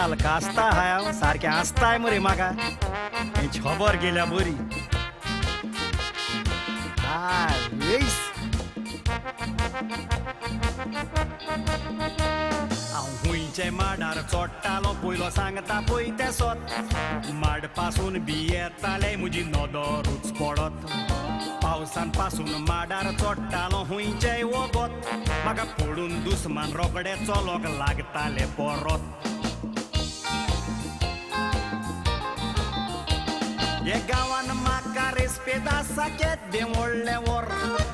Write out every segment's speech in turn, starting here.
नाल कासता हाय हांव सारकें आसताय मरे म्हाका हें खबर गेल्या बरी. हांव हुंयचे माडार चोडटालो पयलो सांगता पळय तें सोत माड पासून भियेताले म्हजी नदरूच पडत पावसान पासून माडार चोडटालो हुंयचेय वगत म्हाका पडून दुस्मान रोखडे चलोंक लागताले परत. हे गांवान म्हाका रेस्पेद आसा केदें व्हडलें वर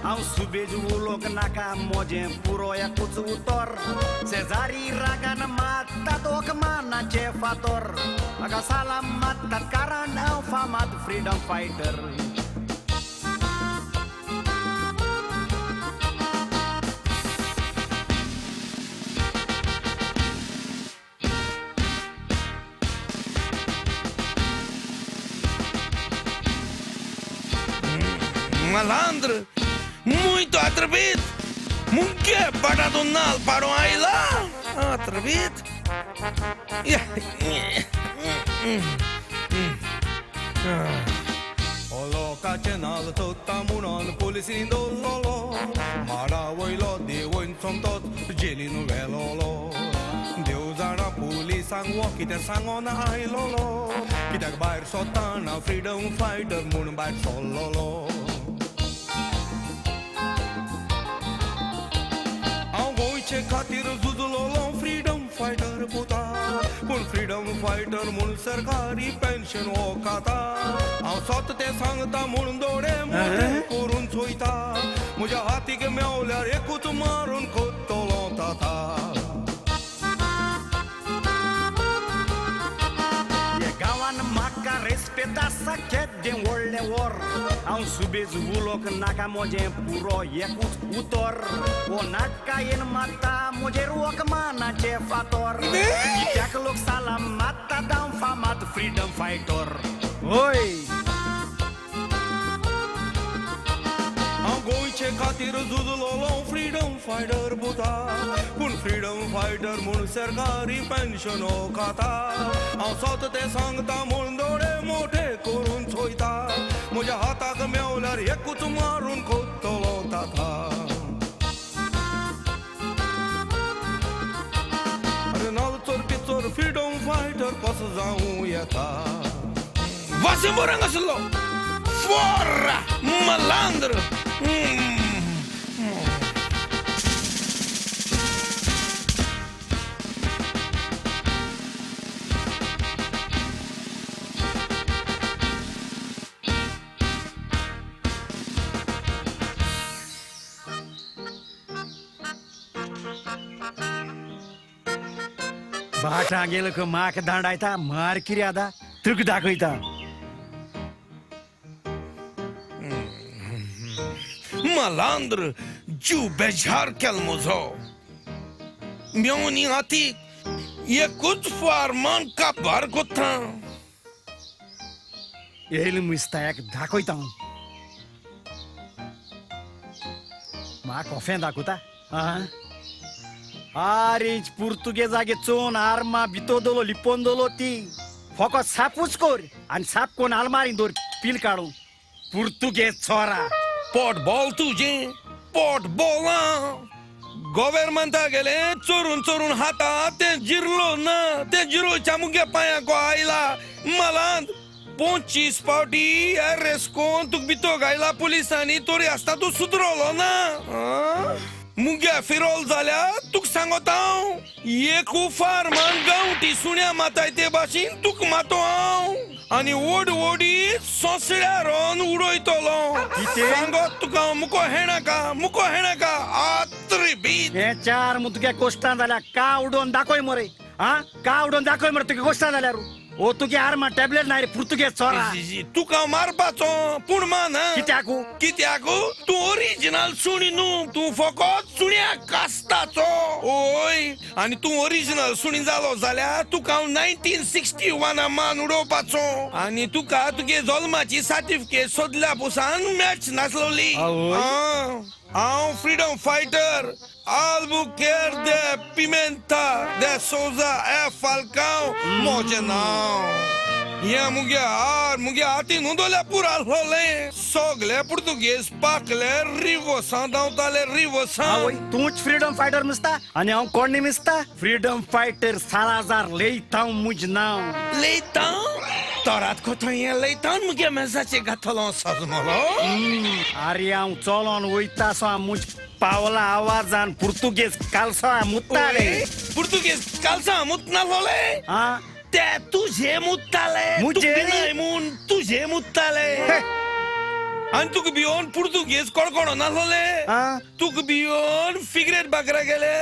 हांव सुबेज उलोवंक नाका म्हजें पुरो एकूच उतर शेजारी रागान मारतात ओकमानाचे फातर म्हाका सालाम मारतात कारण हांव फामाद freedom fighter. Malandro, muito atrevido. Munque para donal para aí lá. Atrevido. लोकाचे नाल चोत्ता म्हणून पुलिसीन दवरलोलो माडा वयलो देवयन सोमतोच जेलीन व्हेलोलो देव जाणा पुलिसांक वो कितें सांगोन आयलोलो कित्याक भायर सोदताना फ्रिडम फायटर म्हूण भायर सरलोलो. हांव गोंयचे खातीर झुजलोलो फ्रिडम फायटर पुता पूण फ्रिडम फायटर म्हूण सरकारी पेन्शन हो खाता हांव सत तें सांगता म्हूण दोळे मोठे करून चोयता म्हज्या हातीक मेवल्यार एकूच मारून कोत्तलो ताता. गांवान म्हाका रेस्पेद आसा केदें व्हडलें वर हांव सुबेज उलोवंक नाका म्हजें पुरो एकूच उतर हो नाटकायेन मारता म्हजेर वखमानाचे फातर कित्याक लोक सालाम मारतात हांव फामाद फ्रिडम फायटर. होय हांव गोंयचे खातीर झुजलोलो फ्रिडम फायटर पुता पूण फ्रिडम फायटर म्हूण सरकारी पेन्शन हो खाता हांव सत तें सांगता म्हूण दोळे मोठे करून चोयता म्हज्या हाताक मेवल्यार एकूच मारून कोत्तलो ताता. अरे नाल चोरपी चोर फ्रिडम फायटर कसो जावं येता. Vá-se embora, आसलो Fora, malandro. भाटां गेलो म्हाका दांडायता मार कितें आतां तृक दाखयता. Malandro, जीव बेजार केलो म्हजो मेवनी हातीक एकूच फारमान काबार कोत्ता. येयलो मिस्तायाक दाखयता हांव म्हाका कोफें दाखयता. आरे पुर्तुगेजागे चोन आर्मां भितर दवरलो लिपोवन दवरलो ती फकत सापूच कोर आनी साप कोण आलमारीन दवर पील काडूं पुर्तुगेज चोरा. पोट बोल तुजें पोट बोला गोव्हर्मेंटा गेले चोरून चोरून हाता तें जिरलो ना तें जिरोच्या मुगे पांयाक आयला मलांत 25 फावटी अरेस्ट कोन तुका भितर घायला पुलिसांनी तरी आसता तूं सुदरलो ना. मुगे फिरोल जाल्यार तुका सांगता हांव एकू फार्मान गांवठी सुण्या माताय ते भाशेन तुका मातो हांव आनी ओड ओडी सोंसड्यार उडयतलो. सांगत तुका मुको हेणाका मुको हेणाका आत्री बीत. हे चार तुगे कोश्टां जाल्यार का उडोवन दाखय मरे. आ का उडोवन दाखय मरे तुगे कोश्टां जाल्यार ओ तुगे आर्मा टॅबलेट ना रे पुर्तुगेज चोरा. तुका मारपाचो पूण मान कित्याकू कित्याकू तूं ओरिजिनल सुणी न्हू तूं फकत सुण्या कास्ताचो. ओय आनी तूं ओरिजिनल सुणी जालो जाल्यार तुका हांव 1961 मान उडोवपाचो आनी तुका तुगे जल्माची सर्टिफिकेट सोदल्या पुसान मॅच नासलोली. हांव freedom fighter Albuquerque de Pimenta de Souza ए फाल्कांव म्हजें नांव. हें मुगे हार मुगे हातीन उदोल्या पुरा आसलोलें. सगले पुर्तुगेज पाकले रिवोसां धांवताले रिवोसां. आवय तूंच फ्रीडम फायटर मिसता आनी हांव कोण मिसता? फ्रीडम फायटर सालाजार लेयतांव मुज नांव. लेयतांव? तोरात कोतो हें लेयतांव मुगे मेजाचे घातलो सजमलो. आरे हांव चलोन वयता सो मुज पावला आवाजान पुर्तुगेज कालसां मुत्ताले. पुर्तुगेज कालसां मुतनासलोले? ते तुजे मुत्ताले. मुजे न्हय म्हूण तुजे मुत्ताले. आनी तुका भियोन पुर्तुगेज कडकडो नासलोले? तुका भियोन फिगरेट बाकरा गेले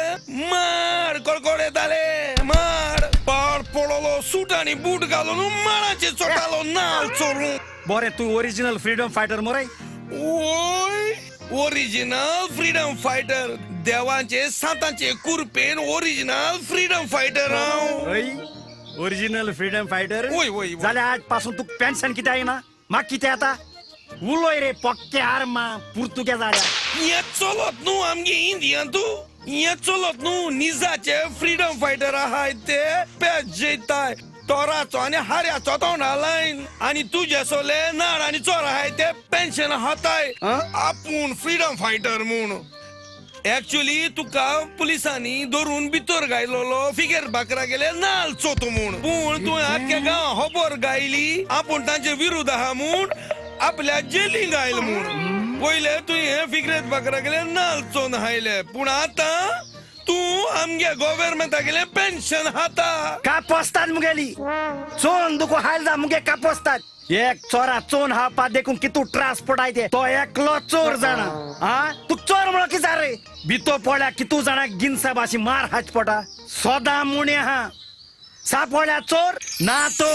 मार कडकड येताले मार. पाड पडलो सूट आनी बूट घालून माराचे चोटालो नाल चोरून. बरें तूं ओरिजिनल फ्रीडम फायटर मरे? ओय ओरिजिनल फ्रीडम फायटर. देवांचे सातांचे कुरपेन ओरिजिनल फ्रीडम फायटर हांव. Original freedom fighter? वय वय. जाल्यार आज पासून तुका पेन्शन कित्याक येना? म्हाका कितें येता? उलोय रे पोक्के आर्मा पुर्तुगेज आल्या. हें चलत न्हू आमगे इंडियान. तूं हें चलत न्हू. निजाचे फ्रीडम फायटर आहाय ते पेज जेयताय तोराचो आनी हाऱ्याचो तोंडा लायन. आनी तुजे सोले नाड आनी चोर आहाय ते पेन्शन हाताय आपूण फ्रीडम फायटर म्हूण. एक्चुअली तुका पुलिसांनी धरून भितर गायलोलो फिगेर बाकरा गेले नाल चोतो म्हूण. पूण तुवें आख्ख्या गांव खबर गायली आपूण तांचे विरुद्ध आहा म्हूण आपल्या जेलींग आयल म्हूण. पयले तुवें फिगरेत बाकरा गेले नाल चोन हायले. पूण आतां तूं आमगे गव्हर्मेंटा गेले पेन्शन खाता. कापोस्तात मुगेली चोन दुको हायल जा मुगे कापोस्तात. एक चोरा चोन हापा देखून कितू त्रास पडाय ते तो एकलो चोर जाणा. आ तू चोर म्हणो कितें रे? बितो पळ्या कितू जाणा गिनसा भाशी मार हाच पडा सोदा मुणे हा सापोळ्या चोर ना तो.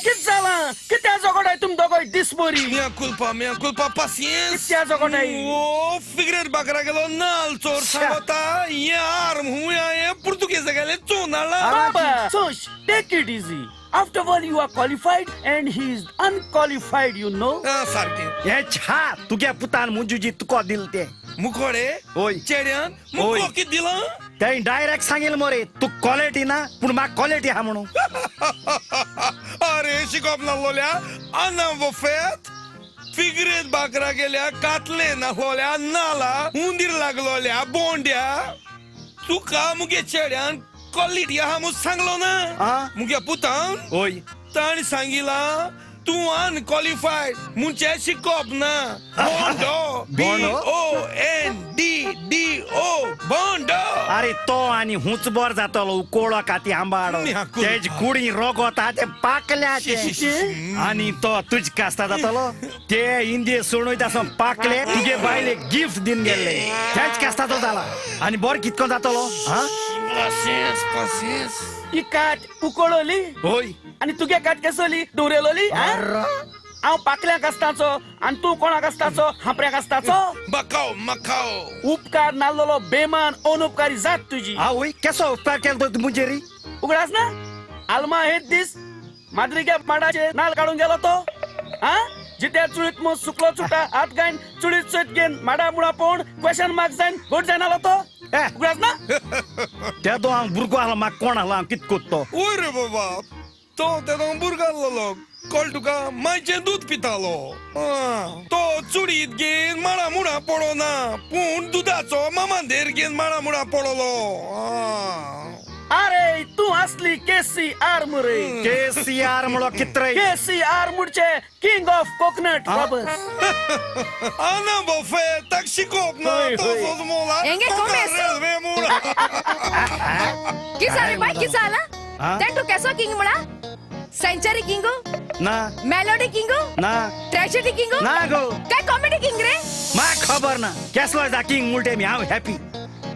कित जालां? कित्या झगडाय तुम दोगोय दिसबरी? मिया कुल्पा मिया कुल्पा पासियेंस. कित्या झगडाय? ओ फिगरेट बाकरा गेलो नाल चोर सांगता हें आर्म हुया हें पुर्तुगेजा गेले चोन हाडला. बाबा सोश take it easy. After all, you are qualified and he is unqualified, you know. सारकें. हे छा तुगे पुतान मुजुजी तुका दिल ते. मुकोडे? ओय. चेड्यान मुको कित दिलां? तें डायरेक्ट सांगील मोरे तू क्वालिटी ना पूण म्हाका क्वालिटी आहा म्हणून. अरे शिकोप नासलोल्या आना वफेत फिगरेत बाकरा गेल्या कातले नासलोल्या नाला उंदीर लागलोल्या बोंड्या. तुका मुगे चेड्यान क्वालिटी आहा म्हूण सांगलो ना मुगे पुतान? ओय. ताणें सांगिलां तूं अनक्वालिफायड म्हणचे शिकोप ना. बोंडो BONDDO बोंडो. अरे तो आनी हुंच बर जातलो उकोळो काती आंबाडो तेज कुडी रोगोत आहा ते पाकल्याचे आनी तो तुज कास्ता जातलो ते इंदिये सोडून आसून पाकले तुगे बायले गिफ्ट दिवन गेल्ले तेच कास्ताचो जाला आनी बर कितको जातलो. पासियेंस पासियेंस. ही कात उकळली? होय. आनी तुगे कात केसली दवरेलोली? हांव पाकल्या कास्ताचो आनी तूं कोणा कास्ताचो? हांपऱ्या कास्ताचो. Macau Macau. उपकार नाल्लोलो बेमान अनुपकारी जात तुजी. आवय केसो उपकार केलो तूं मुजेरी? उगडास ना आल्मा हेच दीस माद्रिग्या माडाचे नाल काडून गेलो तो. आ जित्या चुळीत मग सुकलो चुटा हात गायन चुळीत चोयत घेन माडा मुळा पळोवन क्वेशन मार्क जायन गोड जायन आलो तो. उगडास ना? तेदो हांव भुरगो आसलो म्हाका कोण आसलो हांव कित कोत्तो? वय रे बाबा तो तेदो भुरगो आसलो कळ तुका मायचें दूद पितालो. तो चुडीत घेन माडा मुळा पडोना पूण दुदाचो मामांदेर घेन माडा मुळा पडलो. अरे तूं असली केसीआर मरे. केसीआर म्हणलो कितरे? केसीआर म्हणजे किंग ऑफ कोकनट रबर्स. आना बफे ताक शिकोप ना तसोच मोला. हेंगे कोमेस किस रे बाय किस आला? तें तूं केसो किंग म्हणा? सेंचुरी किंगो ना, मेलोडी किंगो ना, ट्रेजेडी किंगो ना गो, काय कॉमेडी किंग रे? म्हाका खबर ना केसलो जा किंग मुळटे मी हांव हॅपी.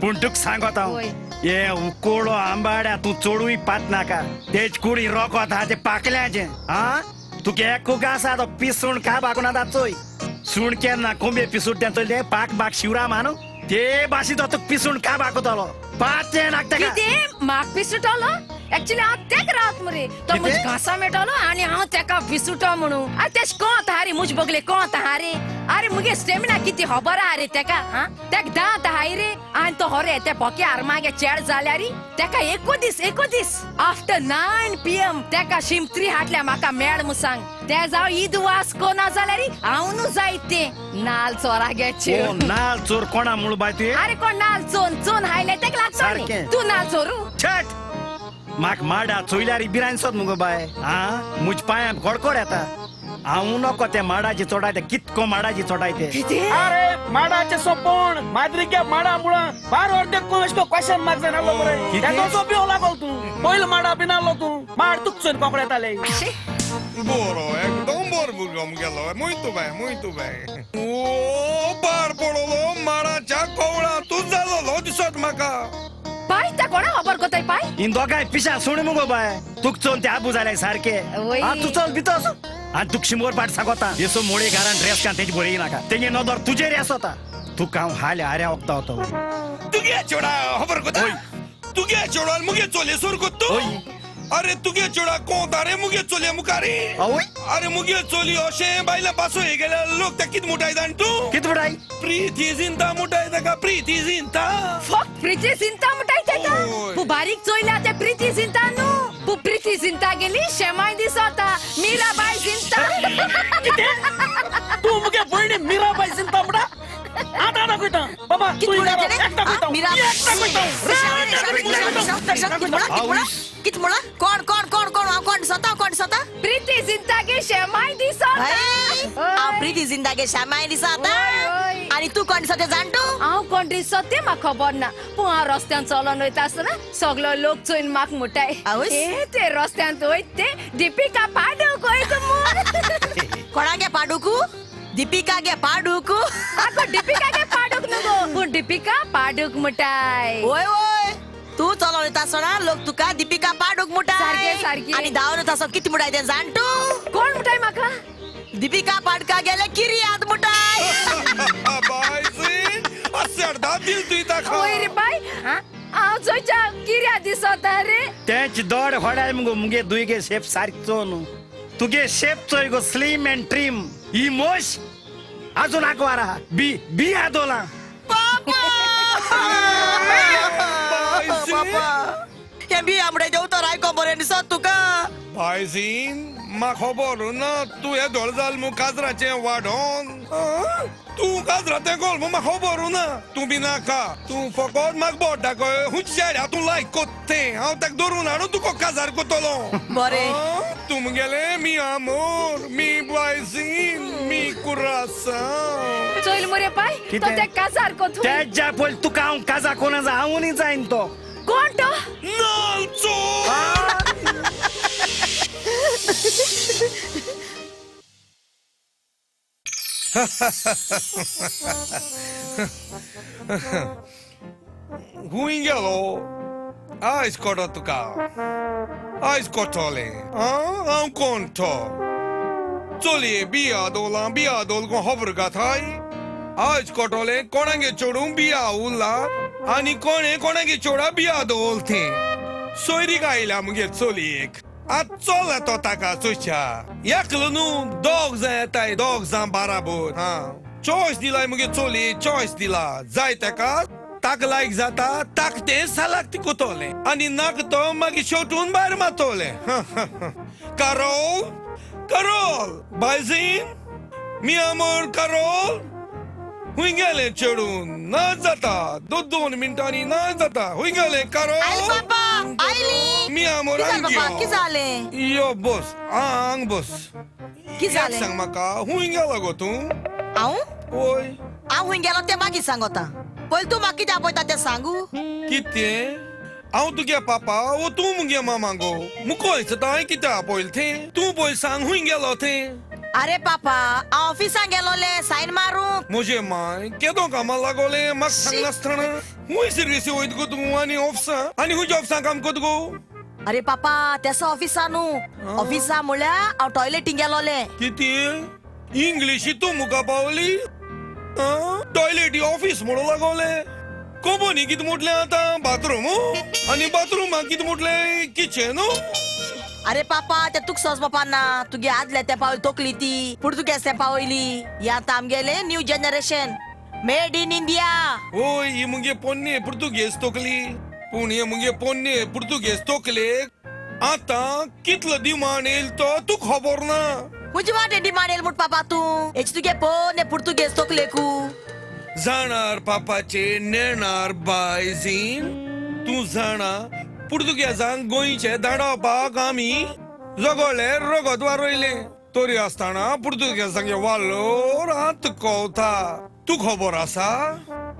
पूण तुका सांगता हांव हे उकोळो आंबाड्या तूं चोडूय पात नाका. तेज कुडी रोगोत आहा ते पाकल्याचें. आ तुका एक आसा तो पिसूण खावपाक ना चोय. सूण केन्ना कोंबे पिसूट तें चोयलें पाक बाक शिवराम आहा न्हू ते भाशेन तो तुका पिसूण खावपाक वतलो. पातें नाका ताका. कितें म्हाका पिसुटलो? एक्चुअली हांव तेक रावत मरे तो मुज घासा मेळटलो आनी हांव तेका विसुटो म्हणून. अरे तेश कोंत आहा रे मुज बगले कोंत आहा रे. अरे मुगे स्टेमिना किती खबर आहा रे तेका. हा तेक दांत आहाय रे आनी तो हरे ते बोके आरमागे चेड जाल्यार तेका एको दीस आफ्टर 9 PM तेका शिमत्री हाटल्या म्हाका मेळ म्हूण सांग. ते जाव ईद वास कोना जाल्यार हांव न्हू जायत ते नाल चोरा गे चेड. नाल चोर कोणा म्हूण बाय तुवें? अरे कोण नाल चोन चोन हायले तेका लागता न्ही. तूं नाल चोरू? छट म्हाका माडा चोयल्यार बिरान सोद मुगो बाय. आ मुज पांयां कडकड येता. हांव नको ते माडाची चोडाय ते कितको माडाची चोडाय ते. अरे माडाचे सोपण माद्रिके माडा मुळा बार अर्दे कोण क्वेश्चन मार्क जाय नासलो मरे. तेजो बियो लागल तूं पयलो माडा बी नासलो तूं माड तुक चोयन कोंकड्यात आले. बरो एकदम बरो भुरगो मुगेलो. muito bem muito bem. ओ पार पडलो माडाच्या कवळा तूं जालोलो दिसत म्हाका. पाय त्या कोणा खबर कोताय पाय? इन दोगांय पिशा सुण मुगो बाय. तुक चोन ते आबू जाले सारके. आ तूं चल भितर आनी तुका शिमोर पाट सांगता येसो मोळे घरान ड्रेस घाल तेजी बरय नाका. तेगे नदर तुजेर आसता. तुका हांव हाल आऱ्या वखता वतो. तुगे चेडा खबर कोता? तुगे चेडा मुगे चोले सोर कोत तूं? अरे तुगे चेडा कोंत अरे मुगे चोले मुखारी. अरे मुगे चोली अशें बायला पासो गेल्यार लोक त्या कित मुठाय जाण तूं? कित मुठाय? प्रीती जिंता मुठाय ताका. प्रीती जिंता फक्त प्रीती जिंता मुठाय ताका. तूं बारीक चोयल्या ते प्रीती जिंता न्हू. तूं प्रीती जिंता गेली शेमाय दिसता मीराबाय जिंता. तूं मुगे भयणी मीराबाय जिंता म्हणटा? आतां दाखयता बाबा. कित म्हणा? कोण कोण कोण कोण हांव कोण दिसता? कोण दिसता? प्रीती जिंता गे शेमाय दिसता. हांव प्रीती जिंता गे शेमाय दिसता. आनी तूं कोण दिसता तें जाण तूं? हांव कोण दिसता तें म्हाका खबर ना. पूण हांव रस्त्यान चलोन वयता आसतना सगलो लोक चोयन म्हाका मुठाय. ए ते रस्त्यान वयता ते दीपिका पाडूक वयता म्हूण. कोणागे पाडूकू? दीपिका गे पाडूकू? आगो दीपिका गे पाडूक न्हू गो, पूण दीपिका पाडूक मुठाय. वय वय तूं चलोन वयता आसतना लोक तुका दीपिका पाडूक मुठाय. सारकें सारकें. आनी धांवन वयता आसतना कितें मुठाय तें जाण तूं? कोण मुठाय म्हाका? दीपिका पाडका गेले किरियाद मुठाय. वय रे बाय हांव चोयच्या किर्या दिसता रे. तेच दोड होडाय मुगो मुगे दुयगे शेप सारको चोन. तुगे शेप चोय गो स्लिम एंड ट्रीम. ही मोश अजून आंकवार आहा. बी बी आदोला. पापा हें बी आमडे देवतर आयको बरें दिसत तुका. बायसीन म्हाका खबर ना तूं हे दोळ जाल मु काजराचें वाडोन. तूं काजराचें गोल मु म्हाका खबर ना. तूं बी नाका. तूं फकत म्हाका बोट दाखय हुंयच्या जाग्यार तूं लायक कोत्ता तें हांव ताका धरून हाडून तुका काजार कोतलो. बरें तूं मुगेलें मी आमोर मी बायसीन मी कुरासांव. चोयल मरे पाय तो ते काजार कोत. तेज्या पयलीं तुका हांव काजार कोना जाय हांवूय जायन तो. कोण तो? नाल चोर. हुंय गेलो? आयज कोटो तुका आयज कोटोलें. हांव कोण तो? चलये बिया दोलां बिया दोल कोण खबर गाथाय? आयज कोटोलें कोणागे चेडूं बिया उरला आनी कोणें कोणागे चेडा बिया दोल तें. सोयरीक आयल्या मुगे चलयेक. आतां चल तो ताका चोयच्या एकलो न्हू दोग जाण येताय दोग जाण बाराबर. हा चॉयस दिलाय मुगे चलये चॉयस दिला. जाय ताका ताका लायक जाता ताका तें सालाक ती कोतोलें आनी नाका तो मागीर शेवटून भायर मारतोलें. करोल करोल बायजीन मी आमोर करोल. हुंय गेलें चेडून? ना जाता दोन दोन मिनटांनी ना जाता. हुंय गेलें करोल? मी आमोर यो बस हांग बस. सांग म्हाका हुंय गेलो गो तूं? हांव? वय हांव हुंय गेलो तें मागीर सांगता. पयलीं तूं म्हाका कित्याक आपयता तें सांगू. कितें? हांव तुगे पापा वो तूं मुगे मामा गो? मुको दिसता हांवें कित्याक आपयलें तें? तूं पयलीं सांग हुंय गेलो तें. अरे पापा हांव ऑफिसांत गेलोलें सायन मारूंक. म्हजे माय केदो कामाक लागोलें म्हाका सांगनासतना. हुंय सर्विसी वयता गो तूं आनी ऑफिसां आनी हुंयच्या ऑफिसां काम कोता गो? अरे पापा तेसो ऑफिसा न्हू. ऑफिसा म्हळ्यार हांव टॉयलेटींग गेलोलें. कितें इंग्लिशी तूं मुका पावली? टॉयलेटी ऑफिस म्हणून लागोलें. कोबोनी कितें म्हटलें आतां बाथरूम आनी बाथरुमाक कितें म्हटलें किचन. अरे पापा ते तुक सोस बापा ना तुगे आदले ते पावल तोकली ती पुर्तुगेज ते पावयली. हे आतां आमगेले new generation made in India. ओय ही मुगे पोन्ने पुर्तुगेज तोकली. पूण हे मुगे पोन्ने पुर्तुगेज तोकले आतां कितलो डिमांड येयल तो तूं खबर ना. म्हजी वाटे डिमांड येयल म्हूण पापा तूं हेच तुगे पोन्ने पुर्तुगेज तोकलेकू. जाणार पापाचे नेणार बायजीन तूं जाणा पुर्तुगेजांक गोंयचे धाडोवपाक आमी जगोले रगत वारयले तरी आसतना पुर्तुगेजांक वालोर हात कोवता. तूं खबर आसा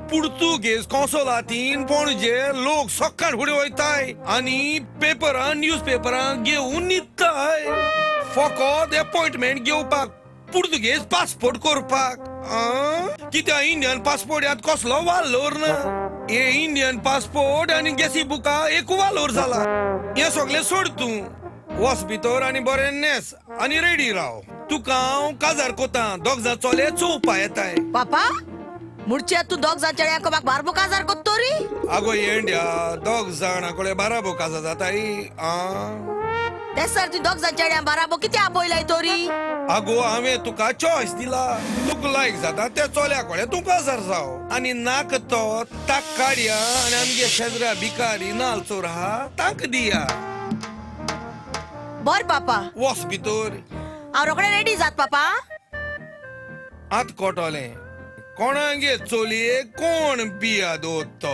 पुर्तुगेज कोंसोलातीन पणजे लोक सकाळ फुडें वयताय आनी पेपरां न्यूज पेपरां घेवन न्हिदताय फकत एपॉयंटमेंट घेवपाक पुर्तुगेज पासपोर्ट करपाक. कित्याक इंडियन पासपोर्ट यात कसलो वालोर ना. हे इंडियन पासपोर्ट आनी गॅसी बुका एक वालोर जाला. हे सगळें सोड तूं वच भितर आनी बरें न्हेस आनी रेडी राव. तुका हांव काजार कोता दोग जाण चले चोवपा येताय. पापा मुर्चे तूं दोग जाण चेड्यांक म्हाका बारबो काजार कोत्तो री? आगो येंड्या दोग जाणां कडेन बाराबो काजार जाताय. ते सर तूं दोग जाण चेड्यां बाराबो कित्याक आपयलाय तोरी? आगो हांवें तुका चॉयस दिला. तुका लायक जाता त्या चोल्या कडेन तूं काजार जाव आनी नाक तो ताक काडया आनी आमगे शेजरा भिकारी नाल चोर आहा तांकां दिया. बर पापा वच भितर. हांव रोखडें रेडी जात पापा. आत कोटोलें कोणागे चोलये कोण बिया दवरतो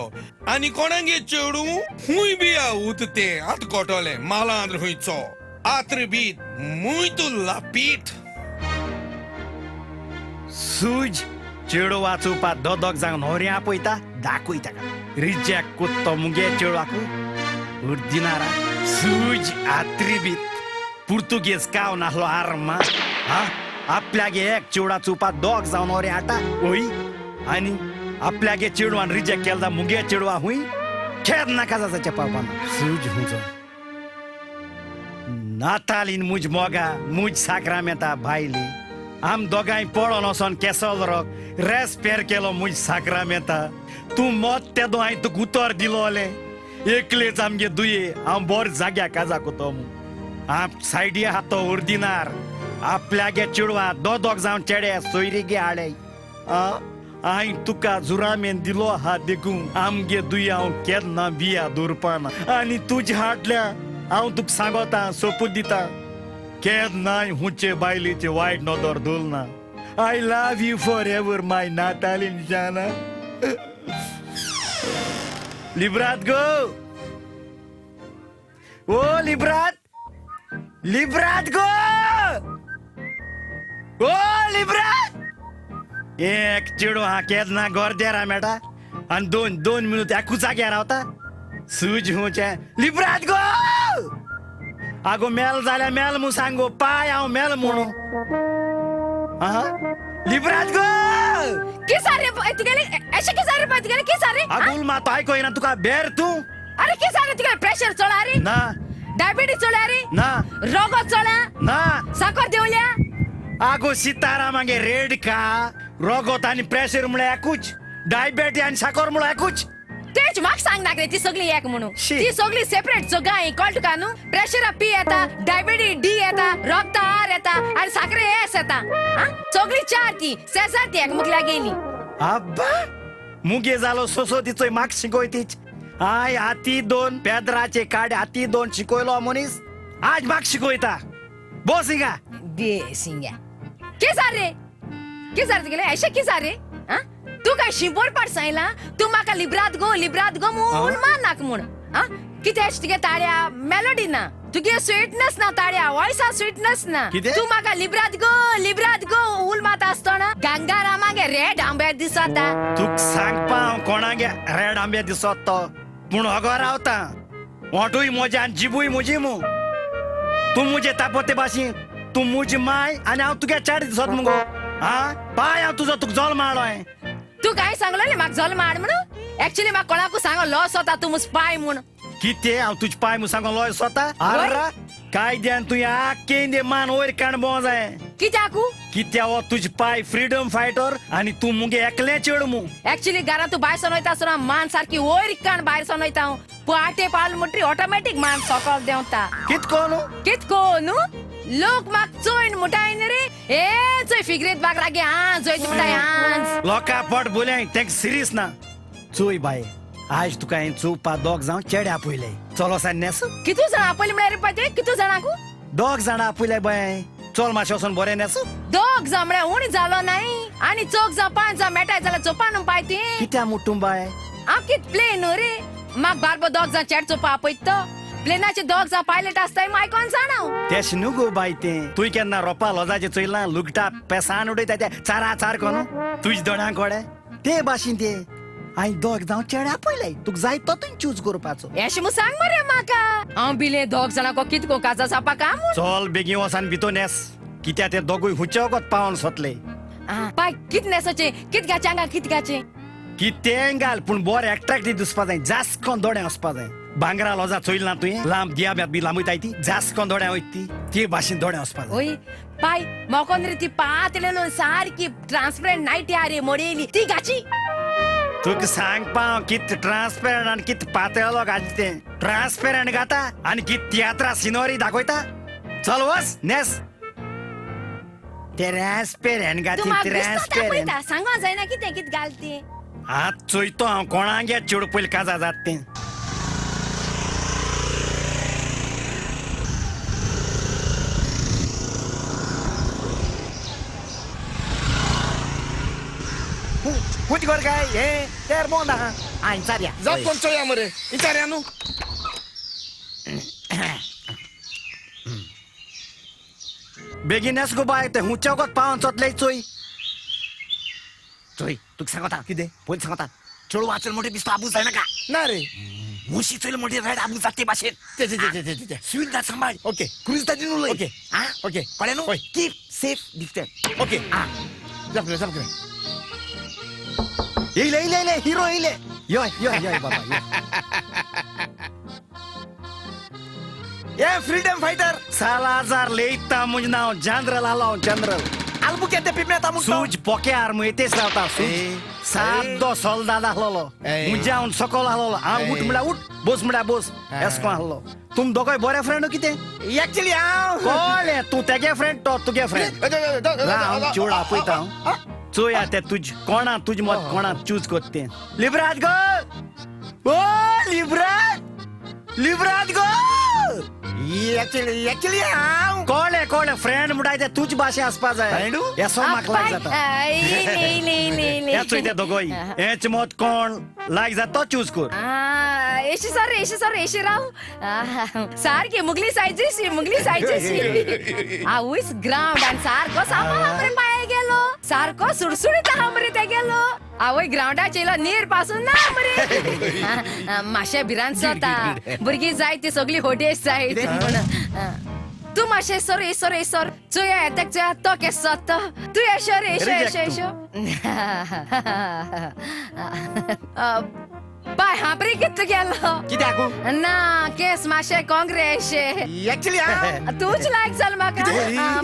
आनी कोणागे चेडूं खूंय बिया उत तें. आत कोटोलें मालांद्र खंयचो आत्र बीत मुय तूं लापीट. सूज चेडो वाचोवपा दोग जावन न्होवरे आपयता दाखय ताका रिजेक्ट कोत्तो मुगे चेडवाकू उर्दिनारा. सूज आत्रिबीत पुर्तुगेज काव नासलो आर्मा. हा आपल्यागे एक चेडा चोवपा दोग जावन न्होवरे हाडटा ओय आनी आपल्यागे चेडवान रिजेक्ट केला मुगे चेडवा हुंय खेद नाका जाच्या पापान. सूज हुंचो नातालीन मुज मोगा मुज साक्रामेंता भायली आम दोगांय पळोवन वचोन केसोल रोक रेस पेर केलो मुज साक्रामेंता. तूं मत तेदो हांवें तुका उतर दिलोलें एकलेच आमगे दुये हांव बोर जाग्या काजाक वतो म्हूण. हांव सायडी आहा तो उर्दिनार आपल्यागे चेडवा दोग जावन चेडे सोयरीगे हाडे. हांवें तुका जुरामेन दिलो आहा देखून आमगे दुये हांव केन्ना बिया दवरपाना आनी तुजे हाडल्या हांव तुका सांगोता सोपूत दिता केन्नाय हुंचे बायलेचे वायट नदर दवरना. I love you forever my Nataline जाना. लिब्रात गो ओ लिब्रात लिब्रात गो ओ लिब्रात. एक चेडो हा केन्ना गोरदेरा मेळटा आनी दोन दोन मिनट एकूच जाग्यार रावता. सूज हुंचे लिब्रात गो. आगो मेल जाल्यार मेल म्हूण सांगो पाय हांव मेल म्हणून. लिब्रात गो किसारे तुगेले अशें किसारे पळय तुगेले किसारे. आगो मातो आयको तुका बेर तूं. अरे किसारे तुगेले प्रेशर चोळा रे ना डायबिटीज चोळा रे ना रोगो चोळा ना साकर देवल्या. आगो सितारा मागे रेड का रोगोत आनी प्रेशर म्हळ्यार एकूच डायबिटीज आनी साकर म्हळ्यार एकूच. तेच म्हाका सांग नाक रे ती सगळी एक म्हणून ती सगळी सेपरेट जगां कळटा तुका न्हू. प्रेशरा पी येता डायबिटीज डी येता रगता आर येता आनी साकरे एस येता. सगळी चार ती सेजार ती एकमुखल्या गेली. आब्बा मुगे जालो सोसो तिचोय म्हाका शिकय तीच. I हाती दोन पेदराचे काड हाती दोन शिकयलो मनीस आज म्हाका शिकयता. बोस हिंगा दे सिंगा किसार रे किसार तुगेले अशें किसार रे. तूं काय शिंपोर पाट सांगला तूं म्हाका लिब्रात गो लिब्रात गो म्हूण मानाक म्हूण. कितें अशें तुगे ताळ्या मेलोडी ना तुगे स्वीटनस ना ताळ्या वॉयसा स्वीटनस ना. तूं म्हाका लिब्रात गो लिब्रात गो उल मात आसतना गंगारामागे रेड आंबे दिसता. तुका सांगपा हांव कोणागे रेड आंबे दिसत तो पूण अगो रावता ओंठूय म्हजे आनी जिबूय म्हजी मू. तूं म्हजे तापोते भाशेन तूं म्हजी माय आनी हांव तुगे चेडे दिसत मुगो. हा पाय हांव तुजो तुका जल्म हाडलो. तूं काय सांगलो म्हाका जल्म हाड म्हणून? एक्चुअली म्हाका कोणाकू सांगो लॉस होता तूं मुज पाय म्हूण. कितें हांव तुज पाय म्हूण सांगो लॉस होता? आर्रा कायद्यान तुवें आख्खे मान वयर काण जाय. कित्याकू? कित्या हो तुज पाय फ्रीडम फायटर आनी तूं मुगे एकलें चेड मू. एक्चुअली घरांत तूं भायर सरून वयता आसतना मान सारकी वयर काण भायर सरून वयता हांव. पाटे पावल म्हणटरी ऑटोमॅटीक मान सकल देंवता. कितको न्हू? कितको न्हू? लोक म्हाका चोयन म्हणटाय न्ही रे, हे चोय फिगरेत बाग लागी आंज वयता म्हणटाय आंज. लोकां पोट बोलय तेंका सिरियस ना. चोय बाय, आज तुका हांवें चोवपा दोग जावं चेडे आपयले. चलो सान न्हेस. कितू जाणां आपयले म्हळ्यार रे पाय तुवें? कितू जाणांकू? दोग जाणां आपयले बाय. चल मातशें वचोन बरें न्हेस. दोग जाण म्हळ्यार उणी जालो नाय, आनी चौग जावं पांच जावं मेटाय जाल्यार चोवपा न्हू पाय ती. कित्या मुट्टूं बाय? हांव कित प्लेन न्हू रे, म्हाका बारबो दोग जाण चेड चोवपा आपयत तो. प्लेनाचे दोग जाण पायलट आसताय आयकोन जाणा हांव. तेश न्हू गो बाय तें. तुवें केन्ना रोपा लोजाचें चोयलां? लुगटा पेसान उडयता ते चारा चार कोन तुज दोणां कोडे ते भाशेन ते. हांवें दोग जावं चेडे आपयले, तुका जाय तो तुवें चूज करपाचो. एशें म्हूण सांग मरे म्हाका. हांव बिले दोग जाणां को कितको काजा जावपा काय म्हूण. चल बेगीन वच आनी भितर न्हेस, कित्याक ते दोगूय हुंचे वगत पावन सोतले. पाय कित न्हेसोचें, कित घाचें आंगा, कित घाचें? कितेंय घाल पूण बरें एट्रेक्टीव दिसपा जाय, जास्त कोन दोळे वचपा जाय. भांगरा लोजा चोयल ना तुवें? लांब दिया बी लांबयताय ती, जास्त कोन दोळे वयता ती, ते भाशेन दोळे वचपा जाय. ओय पाय म्हाका रे ती पातळेलो सारकी ट्रान्सपरंट नायटी हा रे मोडयली ती घाची. तुका सांगपा हांव कित ट्रान्सपेरंट आनी कित पातळेलो घालता तें. ट्रान्सपेरंट घाता आनी कित तियात्रा सिनोरी दाखयता. चल वच न्हेस. ट्रान्सपेरंट तूं घाती म्हाका बेश्टो ट्रान्सपेरंट. दाखयता, सांगो जायना कितें कित घाल तें. आत चोयतो हांव कोणागे चेडूं पयलीं काजार जाता तें. खूंच घर काय हे तेर बोंद आहा. आं इचारया. जाप कोण चोया मरे, इचारया न्हू. बेगीन न्हेस गो बाय, ते हुंचे वगत पावन सोतले चोय. चोय तुका सांगता कितें पयलीं सांगता, चेडूं वाचून मोठी दिसता आबूज जायनाका. ना रे, मुशी चोयल मोठी रायड आबूज जाता ते भाशेन. ते सुविधा सांबाळ. ओके. क्रुजदादीन उलय. ओके. आं ओके. कळ्ळें न्हू? हय. Keep safe distance. ओके. आं जाप जाप. येयले येयले येयले हिरो येयले. यो यो यो बाबा यो. ए फ्रीडम फायटर. सालाजार लेयता मुज नांव जनरल आलो जनरल. आल्बुकेर्क दे पिमेंता मुगो. सूज पोक्यार मुयतेच रावता सूज. सादो सोल्दाद आहलोलो, मुज्या हांव सकल आहलोलो. हांव उठ म्हळ्यार उठ, बोस म्हळ्यार बोस, एसको आहलो. तुम दोगांय बरे फ्रेंड कितें? एक्चुअली हांव कळ्ळें, तूं तेगे फ्रेंड तो तुगे फ्रेंड. हांव चेड आपयता हांव. चोया ते तुज कोणा तुज मत कोणा चूज कोत्ता तें. लिब्राज गो, ओ लिब्राज, लिब्राज गो. एक्चुअली एक्चुअली हांव कळ्ळें कळ्ळें, फ्रेंड म्हणटाय ते तुज भाशे आसपा जाय. फ्रेंडू? येसो म्हाका लायक जाता. हे चोय ते दोगोय, हेच मत कोण लायक जाता तो चूज कर. एशी सर, एशी सर, एशी राव. सारकी मुगली सायजीशी, मुगली सायजीशी. आवयस ग्रावंड आनी सारको सामान आमरे पांये गेलो, सारको सुडसुडीत आहा मरे ते गेलो. आवय ग्रावंडाचेर येयलो नीर पासून ना मरे. मातशें भिरांत जाता, भुरगीं जाय ती सगळी होडेश जाय म्हण. तूं मातशें सर एसर एसर चोया येताक चोया तो केसो जाता. तूं येशो रे, येशो येशो येशो. पाय हांपरी कितलो गेलो कित्याक? ना केस मातशें काँग्रेस. एक्चुअली हांव तूंच लायक जाल म्हाका.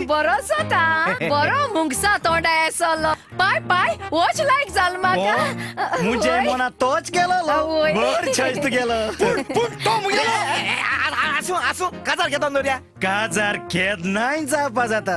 बरो जाता, बरो मुंगसा तोंडा येसलो. पाय पाय होच लायक जाल म्हाका. मुजे मना तोच गेलो, बर छायस तूं गेलो. पूण तो मुगेलो. आसूं आसूं, काजार घेता दवरया. काजार केन्नाय जावपा जाता,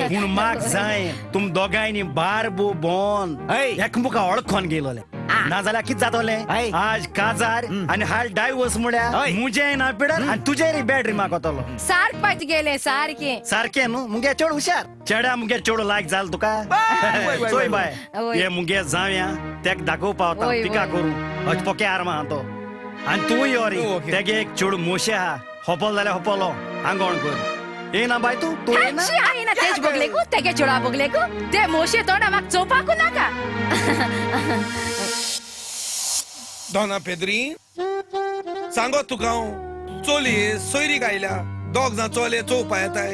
पूण म्हाक जाय तुम दोगांयनी बारबो बोन एकमुका वळखोन गेलोले. ना जाल्यार कितें जातलें? आज काजार आनी हाल डायवर्स म्हळ्यार मुजेय ना पिडर आनी तुजेर बेड रिमाक वतलो. सारकें पाय तुगेलें, सारकें सारकें न्हू. मुगे चेड हुशार चेड्या, मुगे चेडो लायक जाल तुका. चोय बाय, हे मुगे जावया तेका दाखोवपा वता पिका करूं अज पोके आर्मा आहा तो. आनी तूं यो रे, तेगे एक चेडूं मोशे आहा, होपल जाल्यार होपलो आंगोण कर. येना बाय तूं? तूं येना? येना तेज बोगलेकू, तेगे चेडा बोगलेकू, ते मोशे तोंडा म्हाका चोवपाकू नाका. दोना पेद्री सांगो तुका हांव, चोलये सोयरीक आयल्या, दोग जाण चोले चोवपा येताय.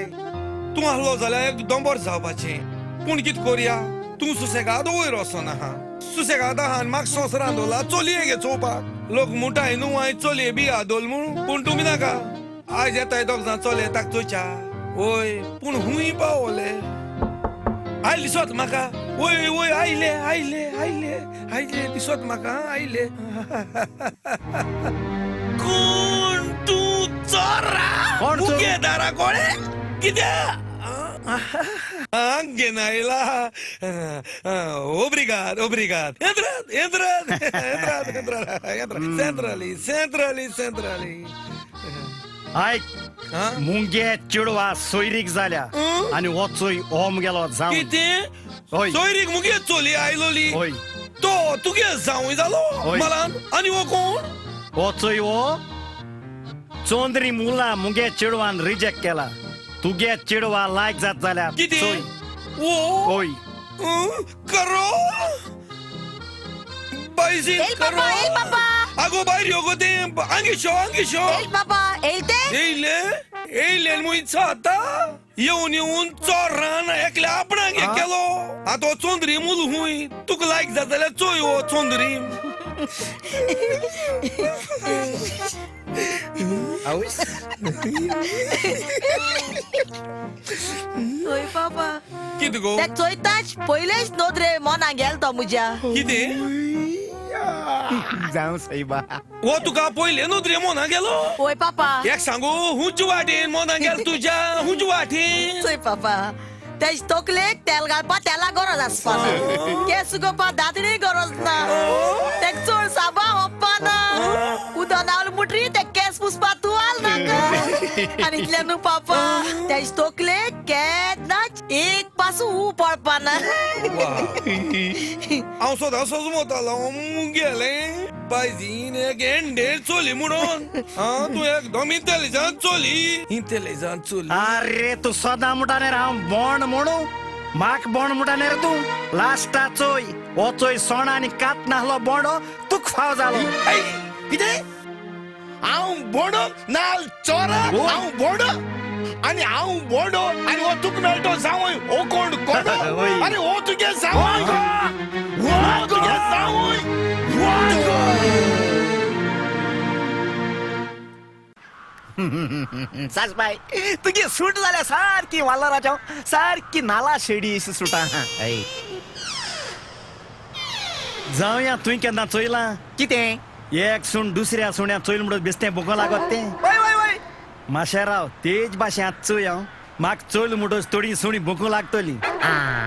तूं आहलो जाल्यार एक दोंबर जावपाचें, पूण कितें कोरया, तूं सुसेगाद वयर वचोन आहा. सुसेगाद आहा आनी म्हाका संवसारान दवरला चलये गे चोवपाक. लोक म्हणटाय न्हू हांवें चलये बी आदोल म्हूण, पूण तुमी नाका. आयज येताय दोग जाण चले ताक चोयच्या. वय पूण हुंय पावले आयले दिसत म्हाका. वय वय आयले आयले आयले आयले दिसत म्हाका आयले. कोण तूं चोरा मुगे दारा कोळे कित्या घेन आयला? ओब्रिगाद ओब्रिगाद. येंत्रात येंत्रात येंत्रात येंत्रात येंत्रात सेंत्राली सेंत्राली सेंत्राली. आयक मुगे चेडवा सोयरीक जाल्या आनी वचोय हो मुगेलो जावं. कितें सोयरीक मुगे चोली आयलोली? तो तुगे जावूय जालो मलान. आनी हो कोण? वचोय हो चोंदरी मुला मुगे चेडवान रिजेक्ट केला. तुगे चेडवा लायक जात जाल्यार कितें? ओ करो बायजी करो. आगो बायर यो गो तें आंगे शो आंगे शो. बाबा येयले येयले येयले मुयचा आतां येवन येवन चोरान एकल्या आपणाक केलो. आतां चोंदरी मुल हुंय तुका लायक जात जाल्यार चोय हो चोंदरी. चोय बाबा कितें गो ते चोयताच पयलेच नदरे मना गेल तो मुज्या. कितें जावं सायबा हो तुका पयले नदरे मना गेलो? वय पापा एक सांगू हुंच वाटेन मना गेल तुज्या हुंच वाटेन. चोय पापा तेज तकलेक तेल घालपा तेला गरज आसपा ना, केंस सुकोवपा दांतणी गरज ना, तेक चड साबा ओंपपा ना, उदक नावल मुटरी ते केंस पुसपा तुवाल नाका. आनी इतलें न्हू पापा तेज तकलेक केन्नाच एक पासून ऊ पडपा ना. हांव सदां सजमतालो मुगेलें बायजीन एक एंडेर चोली म्हणून. तूं एकदम इंटेलिजंट चोली इंटेलिजंट चोली. अरे तूं सदां म्हणटा न्ही हांव बोंड म्हणू म्हाक बोंड म्हणटा न्ही रे तूं. लास्टा चोय हो चोय सोणा आनी कात नासलो बोंडो तुका फाव जालो. कितें हांव बोंडो नाल चोरा? हांव बोंडो आनी हांव बोंडो आनी हो तुका मेळटो जावंय हो कोण कोण? आनी हो तुगे जावंय हो तुगे जावंय. सासबाय तुगे सूट जाल्या सारकी वालोराच्या सारकी नाला शेडी सुटा. जावया तुवें केन्ना चोयलां? कितें एक सूण दुसऱ्या सुण्या चोयल म्हणून बेस्तें भोगो लागत तें? वय वय वय माशे राव तेज भाशें आतां चोय हांव म्हाका चोयल म्हणटच थोडी सुणी भोंकूं लागतली.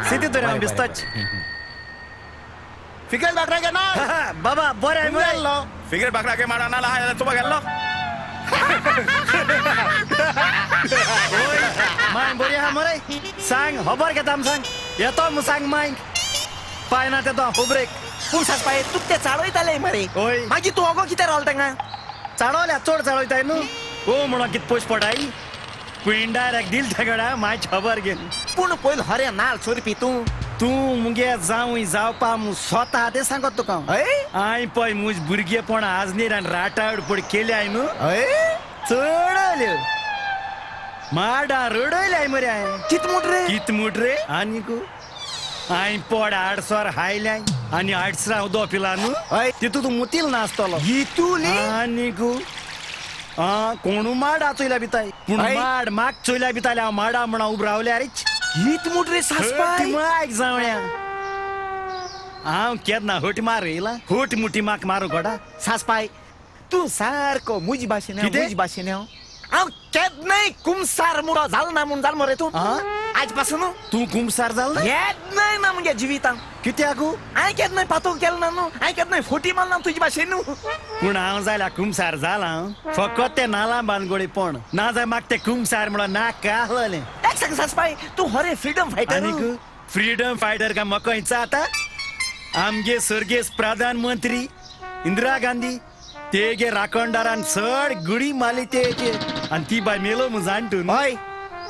सिती तर हांव बेस्तोच. फिगरेट बाकरा के ना बाबा बरें गेल्लो फिगरेट बाकरा के माडा नाला हाय तुबा गेल्लो. माय बरी आहा मरे सांग खबर घेता सांग येतो मु सांग मायक पाय ना तेतो खबरेक. पूण सासपाय तुका ते चाळयताले मरे. मागीर तूं ओगो कितें रावलो तांगा? चाळवल्या चड चाळयताय न्हू. ओ म्हणून कितें पयशे पडाय पिंडार दिल तेगडा माय खबर घेवन. पूण पयलो हरे नाल सोरपी तूं तूं मुगे जावूय जावपा मु स्वता तें सांगत तुका. हांवें पळय मुज भुरगेपण आजनेर आनी राटावळ पळय केली हांवें न्हू चडल्यो माडा रडयले हांवें मरे. हांवें कित म्हूट रे? कित म्हूट रे? आनीक हांवें पोड आडसर हायल्याय आनी आडसरां उदक पिला न्हू तितू तूं मुतील नासतलो. आनीक कोणू माडा चोयल्या भिताय पूण माड म्हाका चोयल्या भिताले हांव माडा म्हणून उब रावल्या रे. हीत म्हूट रे सासपाय? मायक जावया हांव केन्ना हट मार येयला हट मुठी म्हाका मारू घोडा. सासपाय तूं सारको मुजी भाशेन मुजी भाशेन हांव केन्नाय कुमसार मुडो जालो ना म्हूण जाल मरे तूं आयज पासून. तूं कुमसार जाल केन्नाय ना मुगे जिवितान. कित्याक? हांवें केन्नाय पातोक केलो ना न्हू, हांवें केन्नाय फोटी मारना तुजे भाशेन न्हू. पूण हांव जाल्यार कुमसार जाला फकत तें नाला बानगोडी पण ना जाय म्हाका तें कुमसार म्हणून नाका आहलें. एक सांग सासपाय तूं हरे फ्रीडम फायटर. आनीक फ्रीडम फायटर काय म्हाका खंयचा आतां? आमगे सर्गेस्त प्रधानमंत्री इंदिरा गांधी तेगे राखणदारान चड गुडी मारली तेजे आनी ती बाय मेलो म्हूण जाण तूं. हय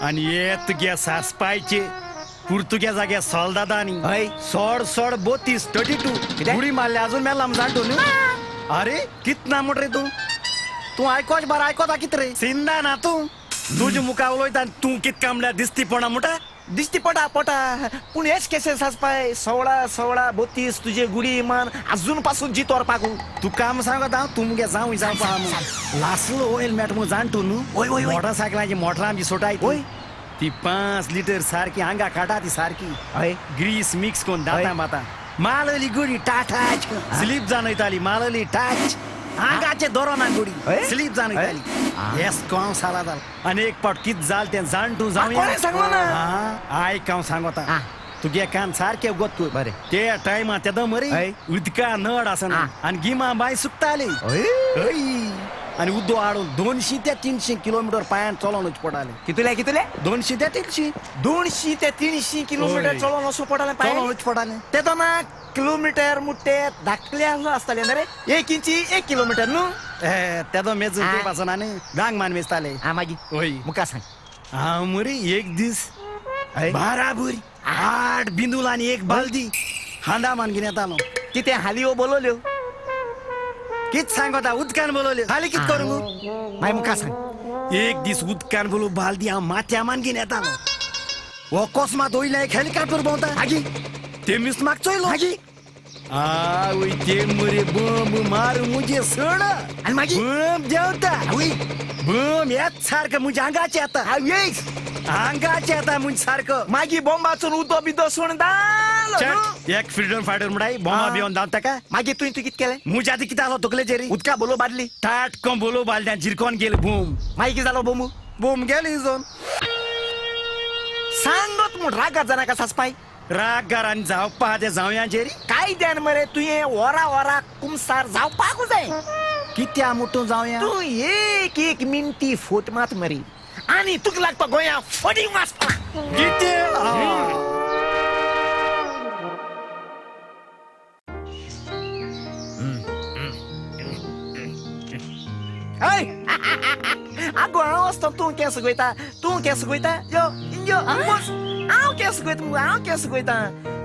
आनी हे तुगे सासपायचे पुर्तुगेज जाग्या सोल्दादांनी सोड सोड 32 32 गुडी मारले अजून मेला म्हूण जाण तूं न्हू. अरे कित ना म्हण रे तूं तूं आयकोच बार आयकोता कित रे सिंदा ना तूं तुजे मुखार उलयता आनी तूं कितका म्हणल्यार दिसतीपणा म्हणटा दिश्टी पडा पडा पूण हेच केसे सासपाय 16 16 32 तुजे गुडी मान अजून पासून जितोर पाकू तुका सांगता हांव तुमगे जावं जावपा लासलो ऑयल मेट मू जाणटू न्हू वय वय मोटरसायकलाची मोटरां आमची सोटाय वय ती 5 लिटर सारकी हांगा काटा ती सारकी हय ग्रीस मिक्स करून दाता माता मालली गुडी टाटाच स्लीप जाणयताली मालली टाच हांगाचे दोरो ना गुडी स्लीप जाणयताली येस कोण साला जाल आनी एक पाट कित जाल तें जाणटू जावं कोणें सांगलो ना आयक हांव सांगता तुगे कान सारके गोत कर बरें ते टायमा तेदो मरे उदका नड आसना आनी गिमा बांय सुकताली आनी उदो हाडून 200 ते 300 किलोमिटर पांयान चलोन वचचें पडटालें. कितले कितले? 200 ते 300. 200 ते 300 किलोमिटर चलोन वचूं पडटालें पांयान? चलोन वचचें पडटालें. तेदोना किलोमिटर मुट्टे धाकले आसताले न्ही रे? 1 इंची 1 किलोमिटर न्हू? तेदो मेजून टेप आसना न्ही, गांग मान मेजताले. आं मागीर वय मुखार सांग. हांव मरे एक दीस बाराबरी 8 बिंदूल आनी 1 बालदी हांडा मान घेवन येतालो. कितें हाली बोलवल्यो? कित सांगता उदकान बोलवल्यो हाली कित करूं मागीर मुखार सांग. एक दीस उदकान बोलो बालदी हांव माथ्या मान घेवन येतालो. हो अकस्मात वयल्यान एक हेलिकॉप्टर भोंवता आगी ते मिस्माक चोयलो आगी आवय ते मरे बम मार मुजे सड आनी मागीर बम देंवता आवय बम येत सारको मुज्या आंगाचे येता आवय आंगाचे येता मुज सारको मागीर बॉम्बाचून उदो बिदो सोडून दालो एक फ्रीडम फायटर म्हणटाय बॉम्बा बिवन धांवता का मागीर तुवें तूं कितें केलें? मुज्या आदी कितें आसलो तकलेचेर उदका बोलो बादली ताट कोम बोलो बालद्यान जिरकोन गेले बूम मागीर कितें जालो बोमू? बूम गेली जोन सांगत म्हूण रागार जानाका सासपाय रागार आनी जावपा ते जावयांचेर काय द्यान मरे तुवें वरा वरा कुमसार जावपाकूच जाय. कित्या मुटून जावया तूं एक एक मिनटी फोट मात मरे आनी तुका लागपा गोंया फडी वाचपा कितें? हय आगो हांव आसता तूं केंस गोयता तूं केंस गोयता यो यो बस हांव केंस गोयता मुगो हांव केंस गोयता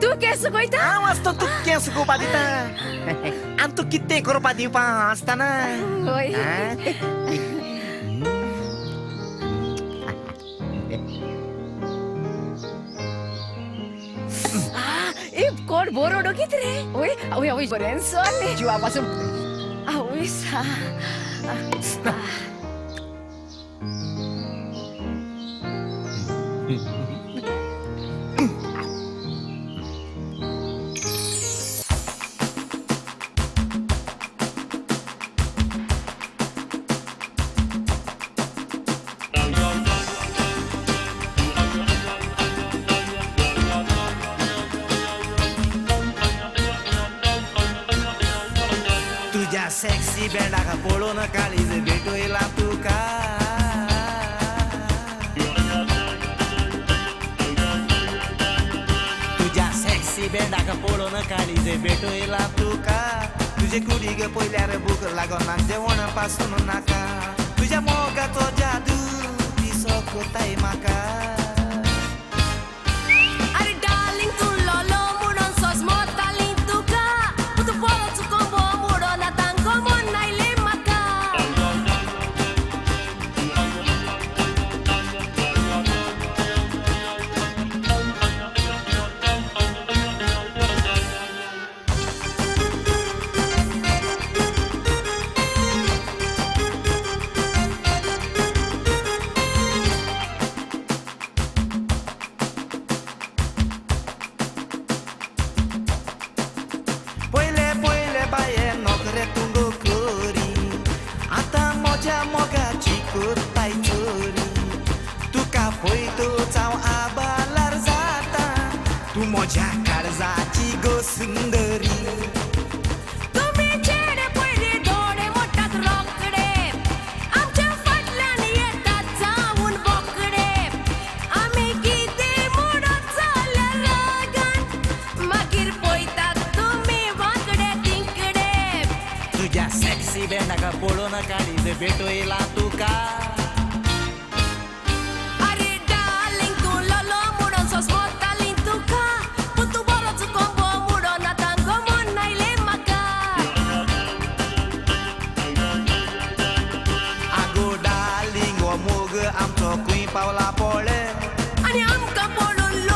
तूं केंस गोयता हांव आसता तूं केंस गोवपा दिता आनी तूं कितें करपा दिवपा आसतना वय कोण बोरोडो कित रे वय आवय आवय बरें चल्लें जिवा पासून आवय सा तुझ्या सेक्सी बँडाक पळोवन काळीज भेटयला तुका तुझ्या सेक्सी बँडाक पळोवन काळीज भेटयला तुका तुजे कुडीक पळयल्यार भूक लागना जेवण पासून नाका तुझ्या मोगाचो जादू दिसो कोताय म्हाका. अरे डार्लिंग तूं लोलो म्हणून सोजमताली तुका तूं बरो चुको म्हणून आतां गमन आयलें म्हाका. पयले पयले बाये नोकरे तूं करी आतां म्हज्या मोगाची करताय चोरी तुका पळयतच हांव आबालार जाता तूं म्हज्या काळजाची गो सुंदरी. तुमी चेडे पयली दोळे मोडटात रोकडे आमच्या फाटल्यान येतात जावन बोकडे आमी कितें म्हणत जाल्यार रागान मागीर पळयतात तुमी वांकडे तिकडे. तुझ्या सेक्सी बँडाक पळोवन काळीज भेटयला तुका अरे डार्लिंग तूं लोलो म्हणून सोजमताली तुका पूण तूं बरो चुको म्हणून आतां गमन आयलें म्हाका. आगो डार्लिंग हो मोग आमचो खंय पावला पळय आनी आमकां पळोवन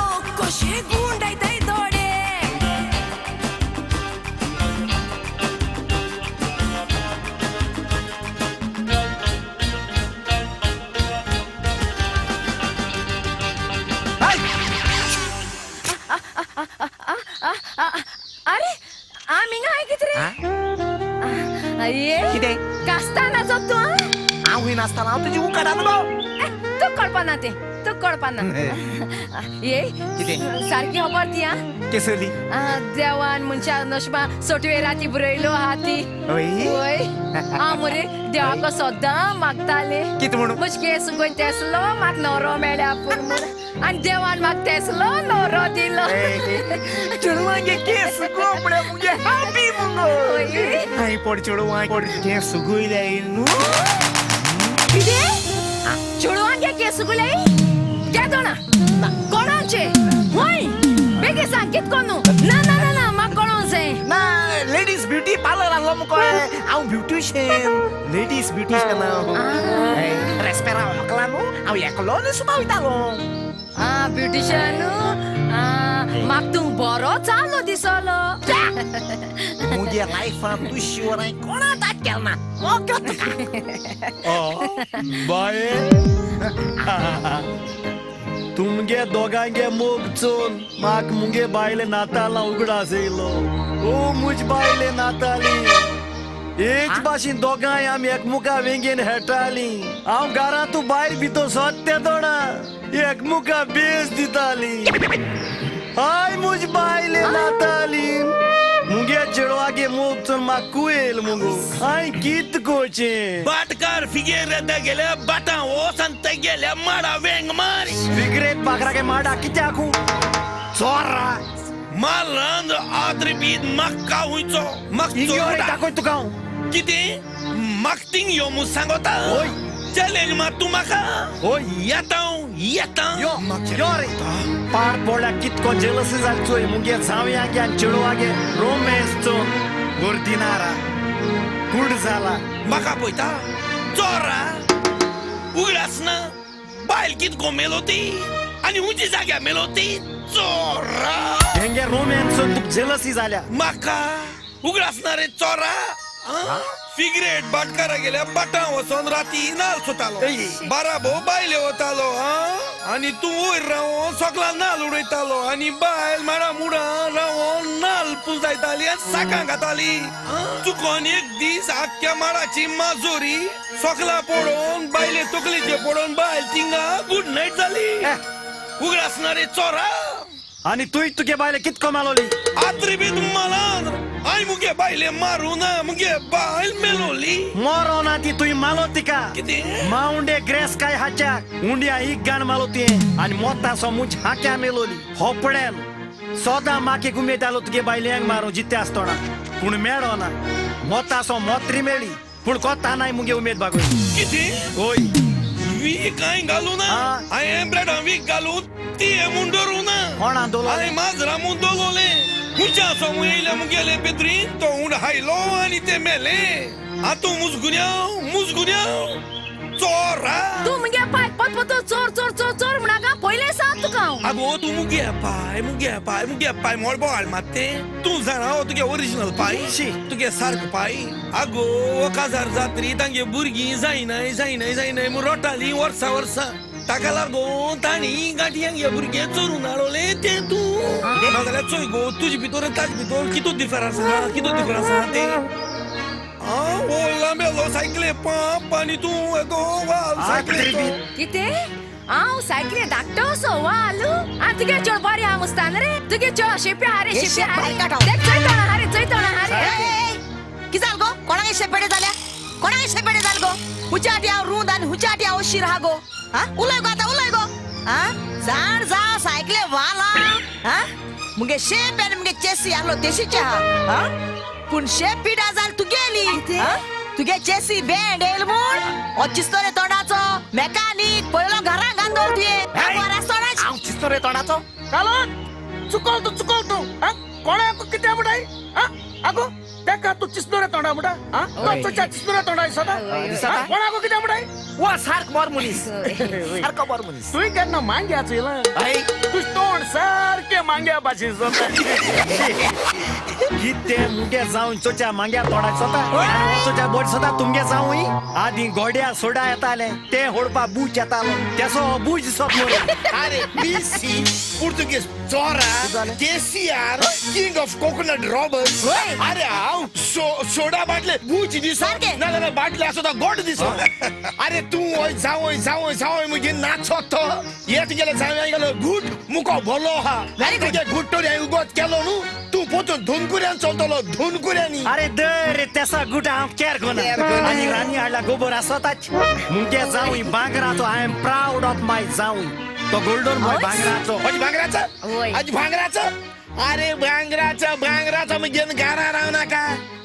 कितें कास्तानाचो तूं? हांव हुंय नासतना हांव तुजी उकाडा न्हू गो. तूं कळपाना तें, तूं कळपाना. ये सारकी खबर ती. आं केसली देवान मनशा नशबा सोटवे राती बरयलो आहा ती. वय हांव मरे देवाक सदां मागताले कितें म्हणून? म्हज केस गोंय तेसलो म्हाका न्हवरो मेळ्ळ्या पूण म्हूण, आनी देवान म्हाका तेसलो न्हवरो दिलो. चेडवांगे केस गो म्हळ्यार मुगे हॅपी मुगो. हांवें पड चेडवां पड केस गोयल्या न्हू. कितें चेडवांगे केस गुलय केदोणा कोणाचे? वय बेगीन सांग कित कोन्नू. ना ना ना ना म्हाका कळोंक जाय. ना लेडीज ब्युटी पार्लर आहलो मुको. हांव ब्युटिशियन, लेडीज ब्युटिशियन. हांव रेस्पेरा वकला न्हू, हांव एकलो न्हेसुपा वयतालो. आं ब्युटिशियन. म्हाका तूं बरो चालो दिसलो. मुगे लायफान तूं शिवर हांवें कोणा टाच केल ना. ओके तुका. बाये तुमगे दोगांगे मोग चोन म्हाक मुगे बायले नातालां उगडास येयलो. ओ मुज बायले नाताली एक भाशेन दोगांय आमी एकमुका वेंगेन हेटाली. हांव घरांत तूं भायर भितर सोदते तोडा एकमुका बेस दिताली. हय मुज बायले नाताली मुगे चेडवागे मोग चोन म्हाका कुयेल मुगो. हांवें कित कोचें? बाटकार फिगेर गेल्या बाटां वोसन ते गेल्या माडा वेंग मार. फिगरेत बाकरागे माडा कित्याकू चोरा मालंद आद्रिबीद मक्का हुंयचो इंग यो रे दाखय तुका हांव. कितें म्हाका थिंग यो म्हूण सांगोता? चॅलेंज मार तूं म्हाका. येता हांव, येता. यो यो रे पाड पोळ्या कितको जेलसी जाल चोय मुगे जावयागे आनी चेडवागे रोमेन्स चोन गोर्दिनारा कूड जाला. म्हाका पळयता चोरा उगडास ना बायल कितको मेलो ती आनी हुंयच्या जाग्यार मेलो ती चोरा. हेंगे रोमेन्स चोन तुका जेलसी जाल्या. म्हाका उगडास ना रे चोरा. सिगरेट बाटकारा गेल्या बाटां वचोन राती नाल सोतालो, बाराबो बायले वतालो. आनी तूं वयर रावोन सगळा नाल उडयतालो आनी बायल माडा मुडा रावोन नाल पुंजायताली आनी साकां घाताली. चुकोन एक दीस आख्ख्या माडाची माजोरी सगळा पडोवन बायले तकलेचे पडोवन बायल थिंगा गुड नायट जाली. उगडास ना रे चोरा. आनी तूंय तुगे बायले कितको मालोली? आत्रिबीद मालान हांवें मुगे बायले मारूं ना, मुगे बायल मेलोली. मरो ना ती, तुवें मालो तिका. कितें? माउंडे ग्रेस काय हाच्याक उंड्या एक गाण मालो तुवें आनी मोतासो मुज हाक्या मेलोली. होपडेन सदां माके गुमेत आलो तुगे बायल्यांक मारूं जिते आसतोणा, पूण मेळो ना. मोतासो मोत्री मेळ्ळी पूण कोता नाय मुगे उमेद बागोय. कितें? ओय वीक हांवें घालूं ना. हांवें ब्रेडां वीक घालून ती म्हूण दवरूं ना. कोणा दवरलें? हांवें माजरां म्हूण दवरलें. खंयच्या आसा म्हूण येयल्या मुगेले पेत्रीन तो हुंड हायलो आनी तें मेलें. आतां मुज गुन्यांव, मुज गुन्यांव चोरा. तूं मुगे पाय पतपतो चोर चोर चोर चोर म्हणाका पयलें सांग तुका हांव. आगो तूं मुगे पाय, मुगे पाय, मुगे पाय मळबो हाड मात्तें. तूं जाणा हो तुगे ओरिजिनल पाय, तुगे सारको पाय. आगो हो काजार जात्री तांगे भुरगीं जायनाय जायनाय जायनाय म्हूण रोटालीं वर्सां वर्सां. ताका लागून तांणी गांठयांक हे भुरगे चोरून हाडवलें तें तूं. नाजाल्यार चोय गो तुजे भितर आनी ताजे भितर कितू डिफरन्स आहा, कितू डिफरन्स आहा तें. आं हो लांबेलो सायकले पंप आनी तूं येदो वाल सायकले. कितें? हांव सायकली धाकटो असो वाल आनी तुगे चेड बरें आहा मुस्तान रे. तुगे चेड शेप्यो आहा रे, शेप्यो आहा रे. देख चोयतोणा आहा रे, चोयतोणा आहा रे. कितें जाल गो? कोणाक शेपेडे जाल्या? कोणाक शेपेडे जाल गो? हुच्या आटी हांव रूंद आनी हुच्या आटी हांव अशीर आहा गो. आं उलय गो आतां, उलय गो. आं जाण जाव सायकले वाल आं मुगे शेप आनी मुगे चेसी आहलो तेशीचे आहा. आं पूण शेप पिडा जाल तुगेली. तुगे चेसी बँड येयल म्हूण हो चिस्तो रे तोंडाचो मेकानीक पयलो घरां घालून दवर तुवें. हांव चिस्तो रे तोंडाचो? घालून चुकोल तूं, चुकोल तूं. कोणाक कितें म्हणटाय? आगो तेका तूं चिस्तो रे तोंडा म्हणटा? तो चिस्तो रे तोंडा दिसता? कोणाक कितें म्हणटाय? वा सारको बरो मनीस, सारको बरो मनीस. तुवें केन्ना मांग्या चोयलां? तुजें तोंड सारकें मांग्या भाशेन जाता. कितें मुगे जावन चोच्या मांग्या तोंडाक सोता आनी चोच्या बोट सोता तुमगे जावूय. आदीं गोड्या सोडा येताले ते होडपा बूच येतालो तेसो बूच दिसत मरे. अरे बीसी पुर्तुगेज चोरा KCR king of coconut robbers. अरे हांव सोडा बाटले बूच दिसो ना जाल्यार बाटले आसो तो गोड दिसो. अरे तूं वय जावय जावय जावय मुगे नाचो तो हे तुगेले जावय गेलो घूट मुको भोलो आहा तुगे घूट तरी हांवें उगोत केलो न्हू तूं पोतून धुनकुऱ्यान चलतलो धुनकुऱ्यांनी. अरे दर तेसा गुटा हांव केर कोना आनी रानी हाडला गोबर आसताच मुगे जावय भांगराचो. I am proud of my जावय. तो गोल्डन बॉय भांगराचो. अज भांगराचो अज भांगराचो. अरे भांगराचो भांगराचो मुगे घरा राव नाका.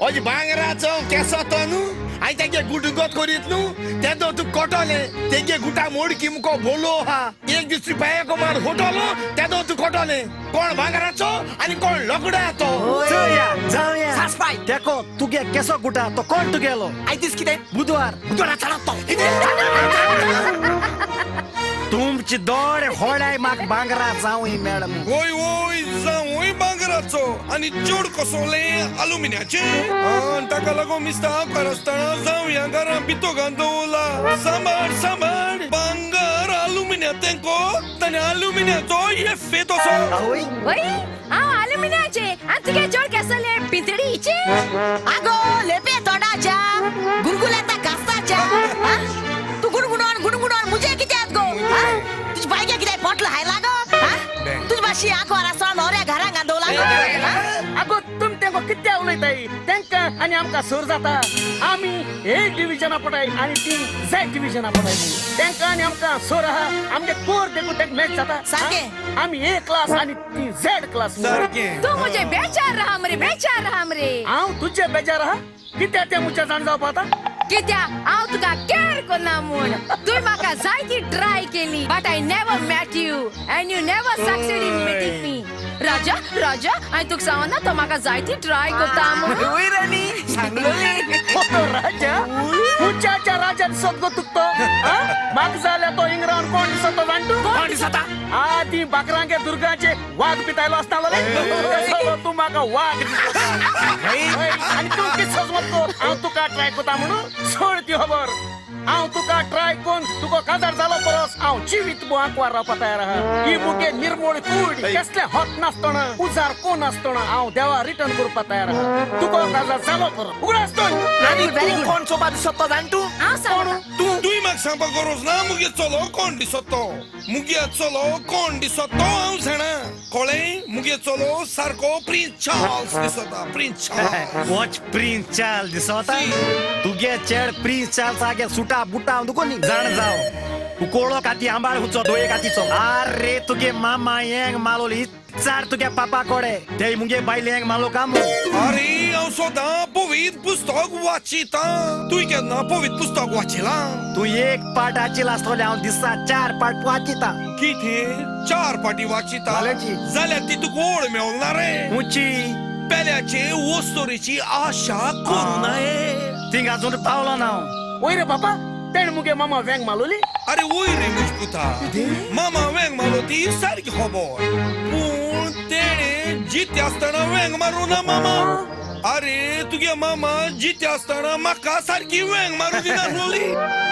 अज भांगराचो केसो तो न्हू आनी तेगे गुट उगोत करीत न्हू तेदो तूं कोटोलें तेगे गुटा मोडकी मुको बोलो आहा. एक दीस रुपया मार होटलो तेदो तूं कोटोलें कोण भांगराचो आनी कोण लोकडाचो. चोया जावया तेको तुगे केसो गुटा तो कोण तुगेलो. आयज दीस कितें? बुधवार. बुधवारा चलत तो. तुमची दोळे होळाय म्हाका भांगरा जावय मॅडम. वय वय जावय भांगराचो आनी चड कसोले अल्युमिनियाचे ताका लागून मिस्ता आसतना जावया घरा बितो घालून दवरला. सांबाळ सांबाळ भांगर अल्युमिनिया तेंको ताणें अल्युमिनियाचो एफेत असो. वय हांव अल्युमिनियाचे आनी तुगे चड केसले पिंतळीचे. आगो लेपे तोंडाच्या गुरगुल्याता कास्ताच्या तूं गुणगुणोन गुणगुणोन मुजे कित्याक गो? तुजी बायगे कित्याक पोटलो हायला गो? तुजी भाशी आंकवार आसा न्हवऱ्या घरांक दवरला गो. आगो तुम तेंको कित्याक उलयताय? तेंकां आनी आमकां सर जाता. आमी ए डिविजना पडाय आनी ती झेड डिविजना पडाय. तेंकां आनी आमकां सर आहा. आमगे कोर देखून तेंक मॅच जाता. सारकें. आमी ए क्लास आनी ती झेड क्लास. सारकें. तूं मुजे बेचार रहा मरे बेचार रहा मरे. हांव तुजे बेजार आहा? कित्याक तें मुज्या जाण जावपा आतां? कित्याक हांव तुका केअर करना म्हूण तुवें म्हाका जायती ट्राय केली but I never met you and you never succeed in meeting me. Raja Raja हांवें तुका सांगना तो म्हाका जायती ट्राय करता म्हूण. वय राणी सांगलोली. राजा उच्याच्या राजा दिसत गो तुका तो. म्हाका जाल्यार तो इंग्रावन कोण दिसत तो जाण तूं? कोण दिसता? आदी बाकरांगे दुर्गाचे वाग पितायलो आसतालो रे तूं म्हाका वाग दिसता आनी तूं कितें सजमत गो हांव तुका ट्राय करता म्हणून. सोड ती खबर. हांव तुका ट्राय करून तुका काजार जालो परस हांव जिवीत आंकवार रावपा तयार आहा. ही मुगे निर्मोळ कूड कसले हत नासतना उजार कोण नासतना हांव देवा रिटर्न करपा तयार आहा. तुका काजार जालो परत उगडास तूं. आनी तूं कोण सोबा दिसत तो जाण तूं? तूं तुवें म्हाका सांगपाक गरज ना. मुगे चलो कोण दिसत तो मुगे चलो कोण दिसत तो हांव जाणा. कळ्ळें? मुगे चलो सारको प्रिन्स चार्ल्स दिसता. Prince Charles. वच प्रिन्स चार्ल्स दिसता तुगे चेड प्रिन्स चार्ल्स आगे सुटा बुटा तुको न्ही जाण जाव उकोळो काती आंबाळ हुचो दोये कातीचो. आरे तुगे मामा येंग मालोली चार तुगे पापा कोडे ते मुगे बायले येंग मालो काम. अरे हांव सदां पवित्र पुस्तक वाचिता. तुवें केन्ना पवित्र पुस्तक वाचिलां? तूं एक पाट वाचिला आसतलें. हांव दिसा 4 पाट वाचिता. कितें 4 पाटी वाचिता जाल्यार ती तुका ओळ मेवना रे. उंची पेल्याचे वस्तुरीची आशा करूं नये. थिंगा अजून पावलो ना हांव. वय रे बाबा तेणें मुगे मामा वेंग मालोली. अरे वय रे म्हज पुता मामा वेंग मालो ती सारकी खबर पूण तेणें जिते आसतना वेंग मारूं ना मामा. अरे तुगे मामा जिते आसतना म्हाका सारकी वेंग मारूं दिनासलोली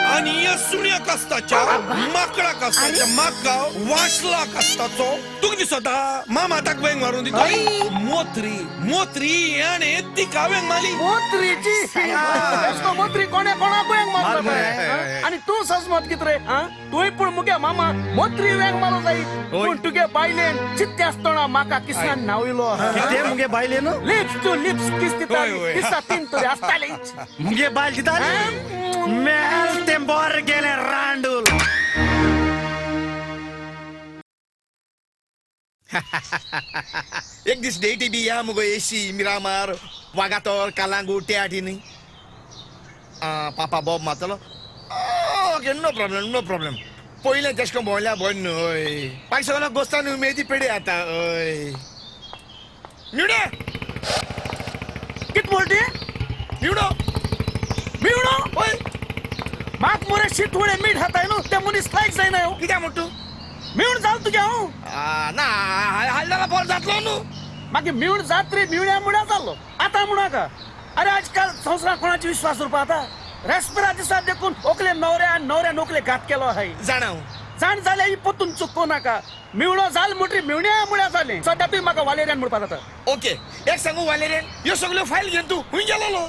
आनी ह्या सुण्या कास्ताच्या माकडा कास्ताच्या म्हाका वाशला कास्ताचो तुका दिसता मामा ताका वेंग मारून दिता. मोत्री मोत्री आनी तिका वेंग मारली. मोत्रीची मोत्री कोणे कोणाक वेंग मारलो आनी तूं सजमत कित रे? तुवें पूण मुगे मामा मोत्री वेंग मारो जाय पूण तुगे बायलेन जिते आसतना म्हाका किसान नावयलो. कितें मुगे बायलेन लिप्स टू लिप्स किस दिता दिसा 3 तरी आसताले मुगे बायल दिता मेल तें बोर गेलें रांडूल. एक दीस डेटी बी या मुगो एशी मिरामार वागातोर कालांगूट ते आठी न्ही. पापा बॉब मारतलो. Okay no problem no problem. पयलें तेश कोन भोंवल्या भोंय न्हय बाकी सगळो गोस्तान उमेदी पेडे आतां. हय निवडे कित म्हणटी? निवडो मिवणो हय म्हाका मरे शीत थोडें मीठ खाताय न्हू तें मनीस लायक जायना. कित्याक म्हणटा तूं? मिवण जाल तुगे हांव ना हाल बोर जातलो न्हू. मागीर मिवण जात रे मिवण्या मुण्या जाल्लो आतां म्हणूनाका. अरे आजकाल संवसारांत कोणाची विश्वास उरपा आतां? रेस्पेरा दिसा देखून ओकले नवऱ्या नवऱ्या नोकले घात केलो आहाय. जाणा हांव. जाण जाल्यार ही पोतून चुको नाका. मिवणो जाल मुटरी मिवण्या मुळ्या जालें. सद्या तुवें म्हाका वालेरियन म्हणपा जाता. ओके एक सांगू वालेरियन, ह्यो सगल्यो फायल घेवन तूं खंय गेलोलो?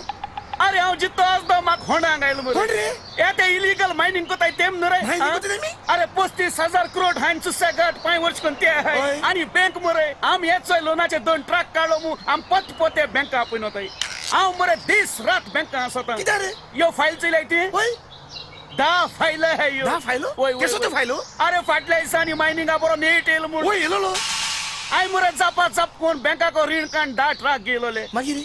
अरे हांव जितो आसतो म्हाका होणांग आयलो मरे. हे ते इलिगल मायनिंग कोताय तेम न्हू रे. अरे 35,000 करोड हांवें सुसेगाद 5 वर्स कोन ते आहाय आनी बँक मरे आम हेच लोनाचे 2 ट्रक काडलो मू आम पत पोते बँका आपयन वताय. हांव मरे दीस रात बँका आसता. ह्यो फायल चोयल्याय ती 10 फायल आहाय ह्यो. 10 फायलो? केसो त्यो फायलो? अरे फाटल्या दिसांनी मायनिंगा बरो नेट येयलो म्हूण. वय येयलोलो. हांवें मरे जापा जाप कोण बँकाको रीण काड 10 ट्रक घेयलोले. मागीर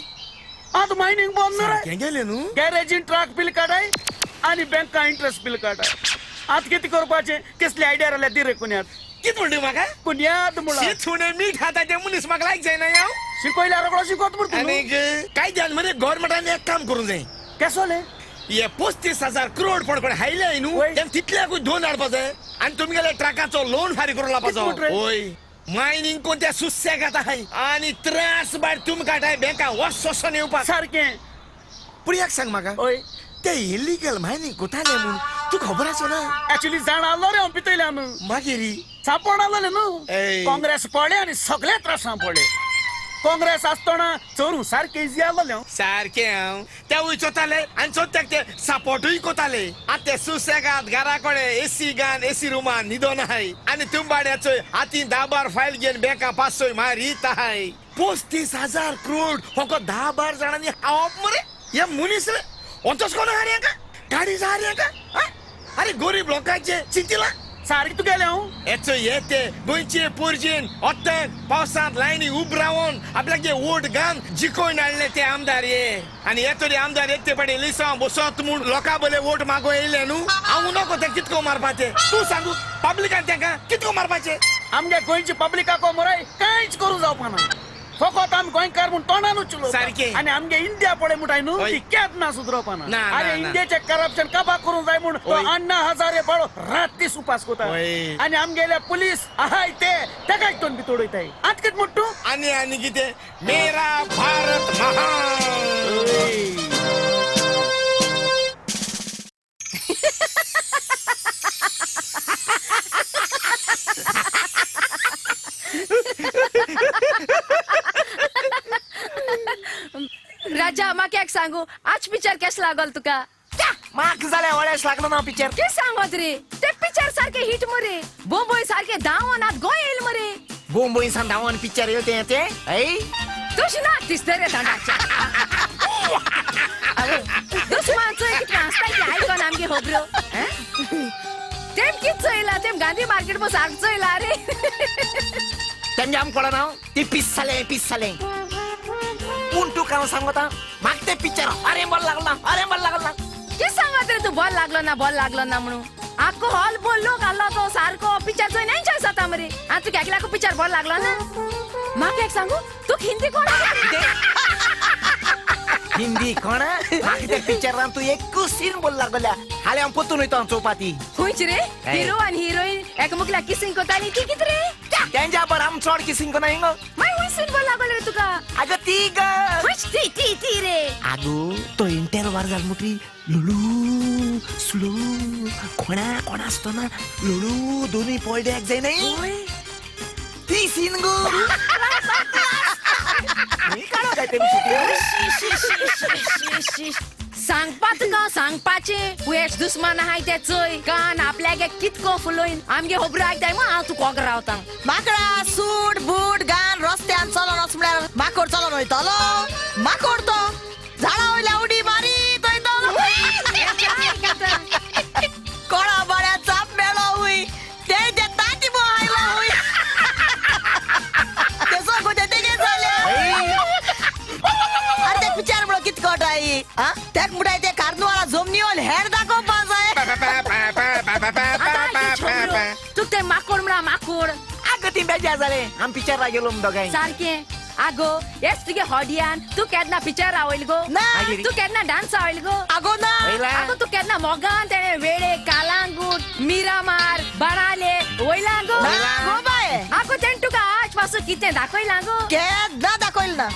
आतां मायनिंग बंद न्हू रे. गेले न्हू. गॅरेजीन ट्रक बील काडाय आनी बँका इंट्रस्ट बील काडाय. आतां कितें करपाचें? कसली आयडिया जाल्यार दी रे कुन्याद. कितें म्हणटा म्हाका? कुन्याद म्हणला. शीत मीठ खाता तें मनीस म्हाका लायक जायना. हांव शिकयल्यार रोकडो शिकत म्हण. आनी काय जाण मरे गव्हर्मेंटान एक काम करूंक जाय. केसोलें? हे 35,000 करोड पण कोण हायले न्हू तें तितल्याकूय 2 हाडपा जाय आनी तुमगेल्या ट्रकाचो लोन फारीक करूंक लावपाचो. हय मायनिंग कोण त्या सुसेगाद आहाय आनी त्रास भायर तुमकां काडाय बँका वच वचोन येवपाक. सारकें. पूण एक सांग म्हाका, ते इलिगल मायनिंग कोताले म्हूण तुका खबर आसो ना? एक्चुअली जाण आसलो रे हांव भितरल्यान. मागीर सापड आसलें न्हू. काँग्रेस पळ्ळें आनी सगळे त्रासां पडले. काँग्रेस आसतना चोरू सारकें इजी आसलें हांव. सारकें हांव तेवूय चोताले आनी चोत्याक ते सपोर्टूय कोताले. आतां ते सुसेगाद घरा कडेन एसी गान एसी रुमान न्हिदोन आहाय आनी तुंबाड्याचो हातीन 10-12 फायल घेवन बँका पासय मारीत आहाय. 35,000 करोड फकत 10-12 जाणांनी खावप मरे. हे मनीस रे वचोच कोण आहा रे हांकां? गाडी आहा रे हांकां? अरे गरीब लोकांचे चिंतिला सारकें तुगेलें हांव. येचो येते गोंयचे पोरजेन ओत्ताक पावसांत लायनी उब रावन आपल्याक वोट घान जिखोवन हाडले ते आमदार हे. आनी हे तरी आमदार येते पडे लिसांव बसत म्हूण लोकां बले वोट मागो येयले न्हू. हांव नको ते कितको मारपाचे तूं सांगू पब्लिकान तेंकां कितको मारपाचे? आमगे गोंयचे पब्लिकाको मरे कांयच करूं जावपाना. फकत आमी गोंयकार म्हूण तोंडानूच उलोवपा. सारकें. आनी आमगे इंडिया पळय म्हणटाय न्हू ती केन्ना सुदरोवपाना. अरे इंडियाचें करप्शन काबार करूंक जाय म्हूण तो अण्णा हजारे बाळो रात दीस उपास कोता. आनी आमगेले पुलीस आहाय ते तेकाच तोंड भितर उडयताय. आतां कितें म्हणटा तूं? आनी आनी कितें मेरा भारत महान. राजा म्हाका एक सांगू, आज पिक्चर केस लागल तुका? म्हाका जाल्यार वळेस लागलो ना पिक्चर. कितें सांगत रे, ते पिक्चर सारके हिट मरे. बोंबय सारके धांवन आत गोंय येयल मरे. बोंबय सान धांवन पिक्चर येयल तें तें ऐ तशें ना दिसता रे तोंडाचें. दुस्मान चोय कितलें हांसताय तें आयकोन आमगे खबरो. तेम कितें चोयलां? तेम गांधी मार्केट बस सारकें चोयलां रे. तेमगे आमकां कळना ती पीस जालें पीस जालें. पूण तुका हांव सांगता म्हाका तें पिक्चर अरे बरें लागलो ना, अरे बरें लागलो ना. कितें सांगत रे तूं बरें लागलो ना बरें लागलो ना म्हणून? आख्खो हॉल बोल लोक आसलो तो सारको पिक्चर चोय एन्जॉय जाता मरे. आनी तुका एकल्याकू पिक्चर बरें लागलो ना? म्हाका एक सांगू, तुका हिंदी कोण? हिंदी कोण? म्हाका त्या पिक्चरान तूं एकूच सीन बोल लागल्या. हाल्यां हांव पोतून वयता चोवपा ती. खंयची रे? हिरो आनी हिरोईन एकामेकाक किसिंग कोताली ती कितें रे? तेंच्या बर आम चड किसिंग कोनाय गो. मागीर खंय सीन बोल लागलो रे तुका? आगो ती ग. खंयची ती ती ती रे? आगो तो इंटरवार जाल मुटरी लुलू स्लो कोणा कोणा आसतना लुलू दोनूय पळड्याक जाय न्हय ती सीन गो. सांगपा तुका सांगपाचें पुयेश दुस्मान आहाय ते चोय कान आपल्याक कितको फुलोयन आमगे खबरो आयकताय म्हूण हांव तुका कोग रावता. माकडा सूट बूट घाल रस्त्यान चलोन वच म्हळ्यार माकोड चलोन वयतलो. माकोड तो झाडा वयल्या उडी मारीत वयतलो. कोणा बऱ्या चाप मेळो हुंय ते ते तांती बो आयलो हुंय ते सगळें ते तेगे जालें. अरे ते पिक्चर म्हणून कितें कळटाय? तेक म्हणटाय ते कार्नुवाला जमनीवर हेर दाखोवपा जाय. तुका ते माकोड म्हणा माकोड. आगो ती बेजार जालें आमी पिक्चराक गेलो दोगांय. सारकें. आगो हेच तुगे हॉडियान तूं केन्ना पिक्चर आवयल गो? ना. तूं केन्ना डान्स आवयल गो? आगो ना. आगो तूं केन्ना मोगान तेणे वेळे कालांगूट मिरामार बाणाले वयला गो? गो बाय. आगो तेणे तुका आज पासून कितें दाखयलां गो? केन्ना दाखयलें ना.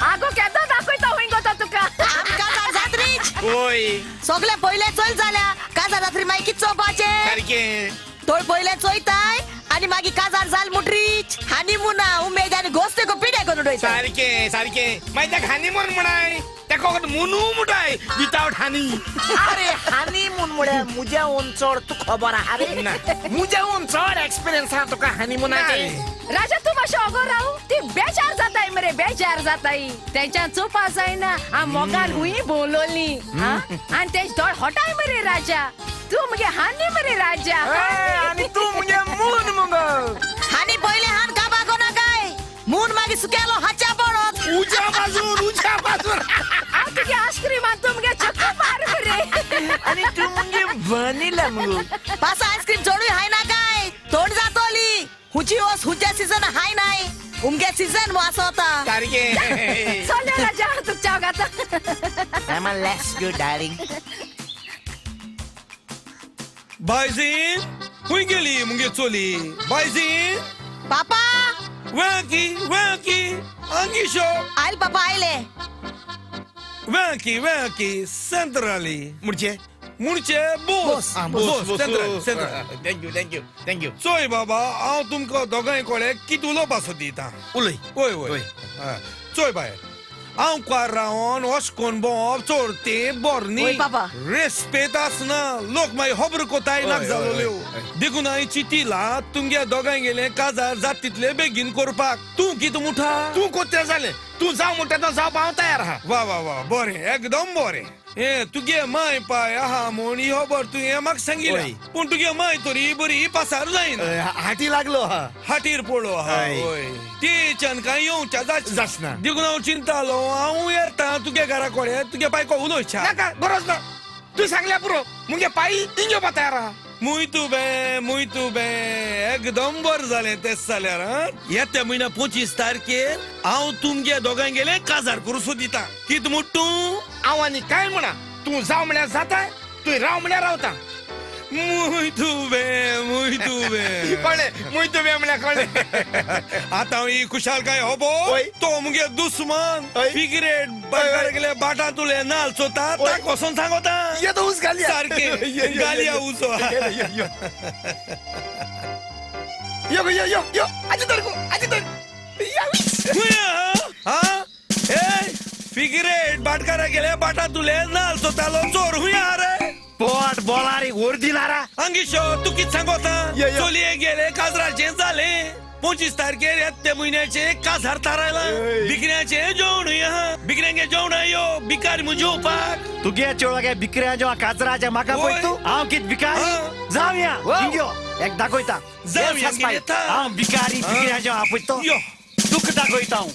आगो केन्ना दाखयता हुंय गो तो तुका? काजार जात्रीच. ओय सगळे पयले चल जाल्या काजार जात्री मागीर कितें चोवपाचें? सारकें. तोळ पयले चोयताय आणि मागीर काजार जाल मुटरीच हानिमुना उमेद आनी गोस्ते को पिड्या करून उडयताय. सारकें सारकें मागीर ताका हानिमून म्हणाय ताका फकत मुनू म्हणटाय विदावट हानी. अरे हानिमून म्हळ्यार मुज्या ओन चड तुका खबर आहा रे? मुज्या ओन चड एक्सपिरियन्स आहा तुका हानिमुनाचे. राजा तूं मातशें ओगो राव, ती बेजार जाताय मरे, बेजार जाताय. तेंच्यान चोवपा जायना हांव मोगान हुंय भोंवलोली आनी तेंचे दोळ हटाय मरे राजा. तूं मुगे हानी मरे राजा. आनी तूं मुगे मून मुगो. हानी पयले हान काबा कोना काय मून मागीर सुकेलो हाच्या पडत. उज्या बाजूर उज्या बाजूर. हांव तुगे आयस्क्रीम आनी तूं मुगे चक्को मार मरे. आनी तूं मुगे व्हनिला मुगो. पासा आयस्क्रीम चडूय हाय ना काय तोंड जातोली. हुची वस हुच्या सीजन हाय नाय उमगे सीजन वासोता. सारकें. चल राजा तुका च्याव घाता. Let's go darling. बायजीन खंय गेली मुगे चोली? बायजीन पापा वेंकी वेंकी अंगिशो आयल पापा आयले. वेंकी वेंकी सेंट्रली म्हणजे म्हणजे Bose Bose central central. Thank you thank you thank you. चोय बाबा हांव तुमकां दोगांय कडेन कितें उलोवपा सोदिता. उलय. वय वय चोय बाय हांव कार रावन अशकोन भोंवप चड तें बरें न्ही. रेस्पेत आसना, लोक मागीर खबर कोताय नाक जालोल्यो. देखून हांवें चिंतिलां तुमगे दोगांय गेले काजार जाता तितले बेगीन करपाक. तूं कितें मुठा? तूं कोत्तें जालें, तूं जावं म्हणटा तो जावपा हांव तयार आहा. वा वा वा बरें, एकदम बरें. हे तुगे माय पाय आहा म्हूण ही खबर तुवें म्हाका सांगिल्ली, पूण तुगे माय तरी बरी पासार जायना. हाटी लागलो आहा, हाटीर पडलो आहा. तेच्यान कांय येवच्या जाचना. देखून हांव चिंतालो हांव येता तुगे घरा कडेन तुगे पायको उलोवच्या. नाका गरज ना, तूं सांगल्या पुरो. मुगे पाय थिंग येवपा तयार आहा. मुय तूं बे मुय तूं बे एकदम बरें जालें तें जाल्यार. येत्या म्हयन्या 25 तारखेर हांव तुमगे दोगांय गेले काजार करूं सोदिता. कितें म्हूण तूं? हांव आनी कांय म्हणा, तूं जाव म्हळ्यार जाता, तूं राव म्हळ्यार रावता. मुय तूं बे मुय तूं बे. कळ्ळें, मुय तूं बे म्हळ्यार कळ्ळें. आतां ही खुशालकाय होबो तो मुगे दुस्मान सिगरेट गेले बाटा तुले नाल चोता ताका वचोन सांगोता. सारकें गालया उजो. यो यो यो यो आजी धर गो आजी धर. ए सिगरेट बाटकारा गेले बाटा तुले नाल चोतालो चोर हुंय रे. पोट बोलारी वर्दी लारा. अंगिशो तूं कितें सांगोता? चलये गेले काजराचें जालें. 25 तारखेर येत्या म्हयन्याचें काजार थारायलां. बिकऱ्यांचें जेवणूय आहा. बिकऱ्यांगे जेवण यो बिकारी म्हूण जेवपाक. तुगे चेडवागे बिकऱ्यां जेवण काजराचें म्हाका पळय तूं. हांव कितें भिकारी? जावया हिंग यो एक दाखयता. जावया हांव भिकारी बिकऱ्यां जेवण आपयता तो तुका दाखयता हांव.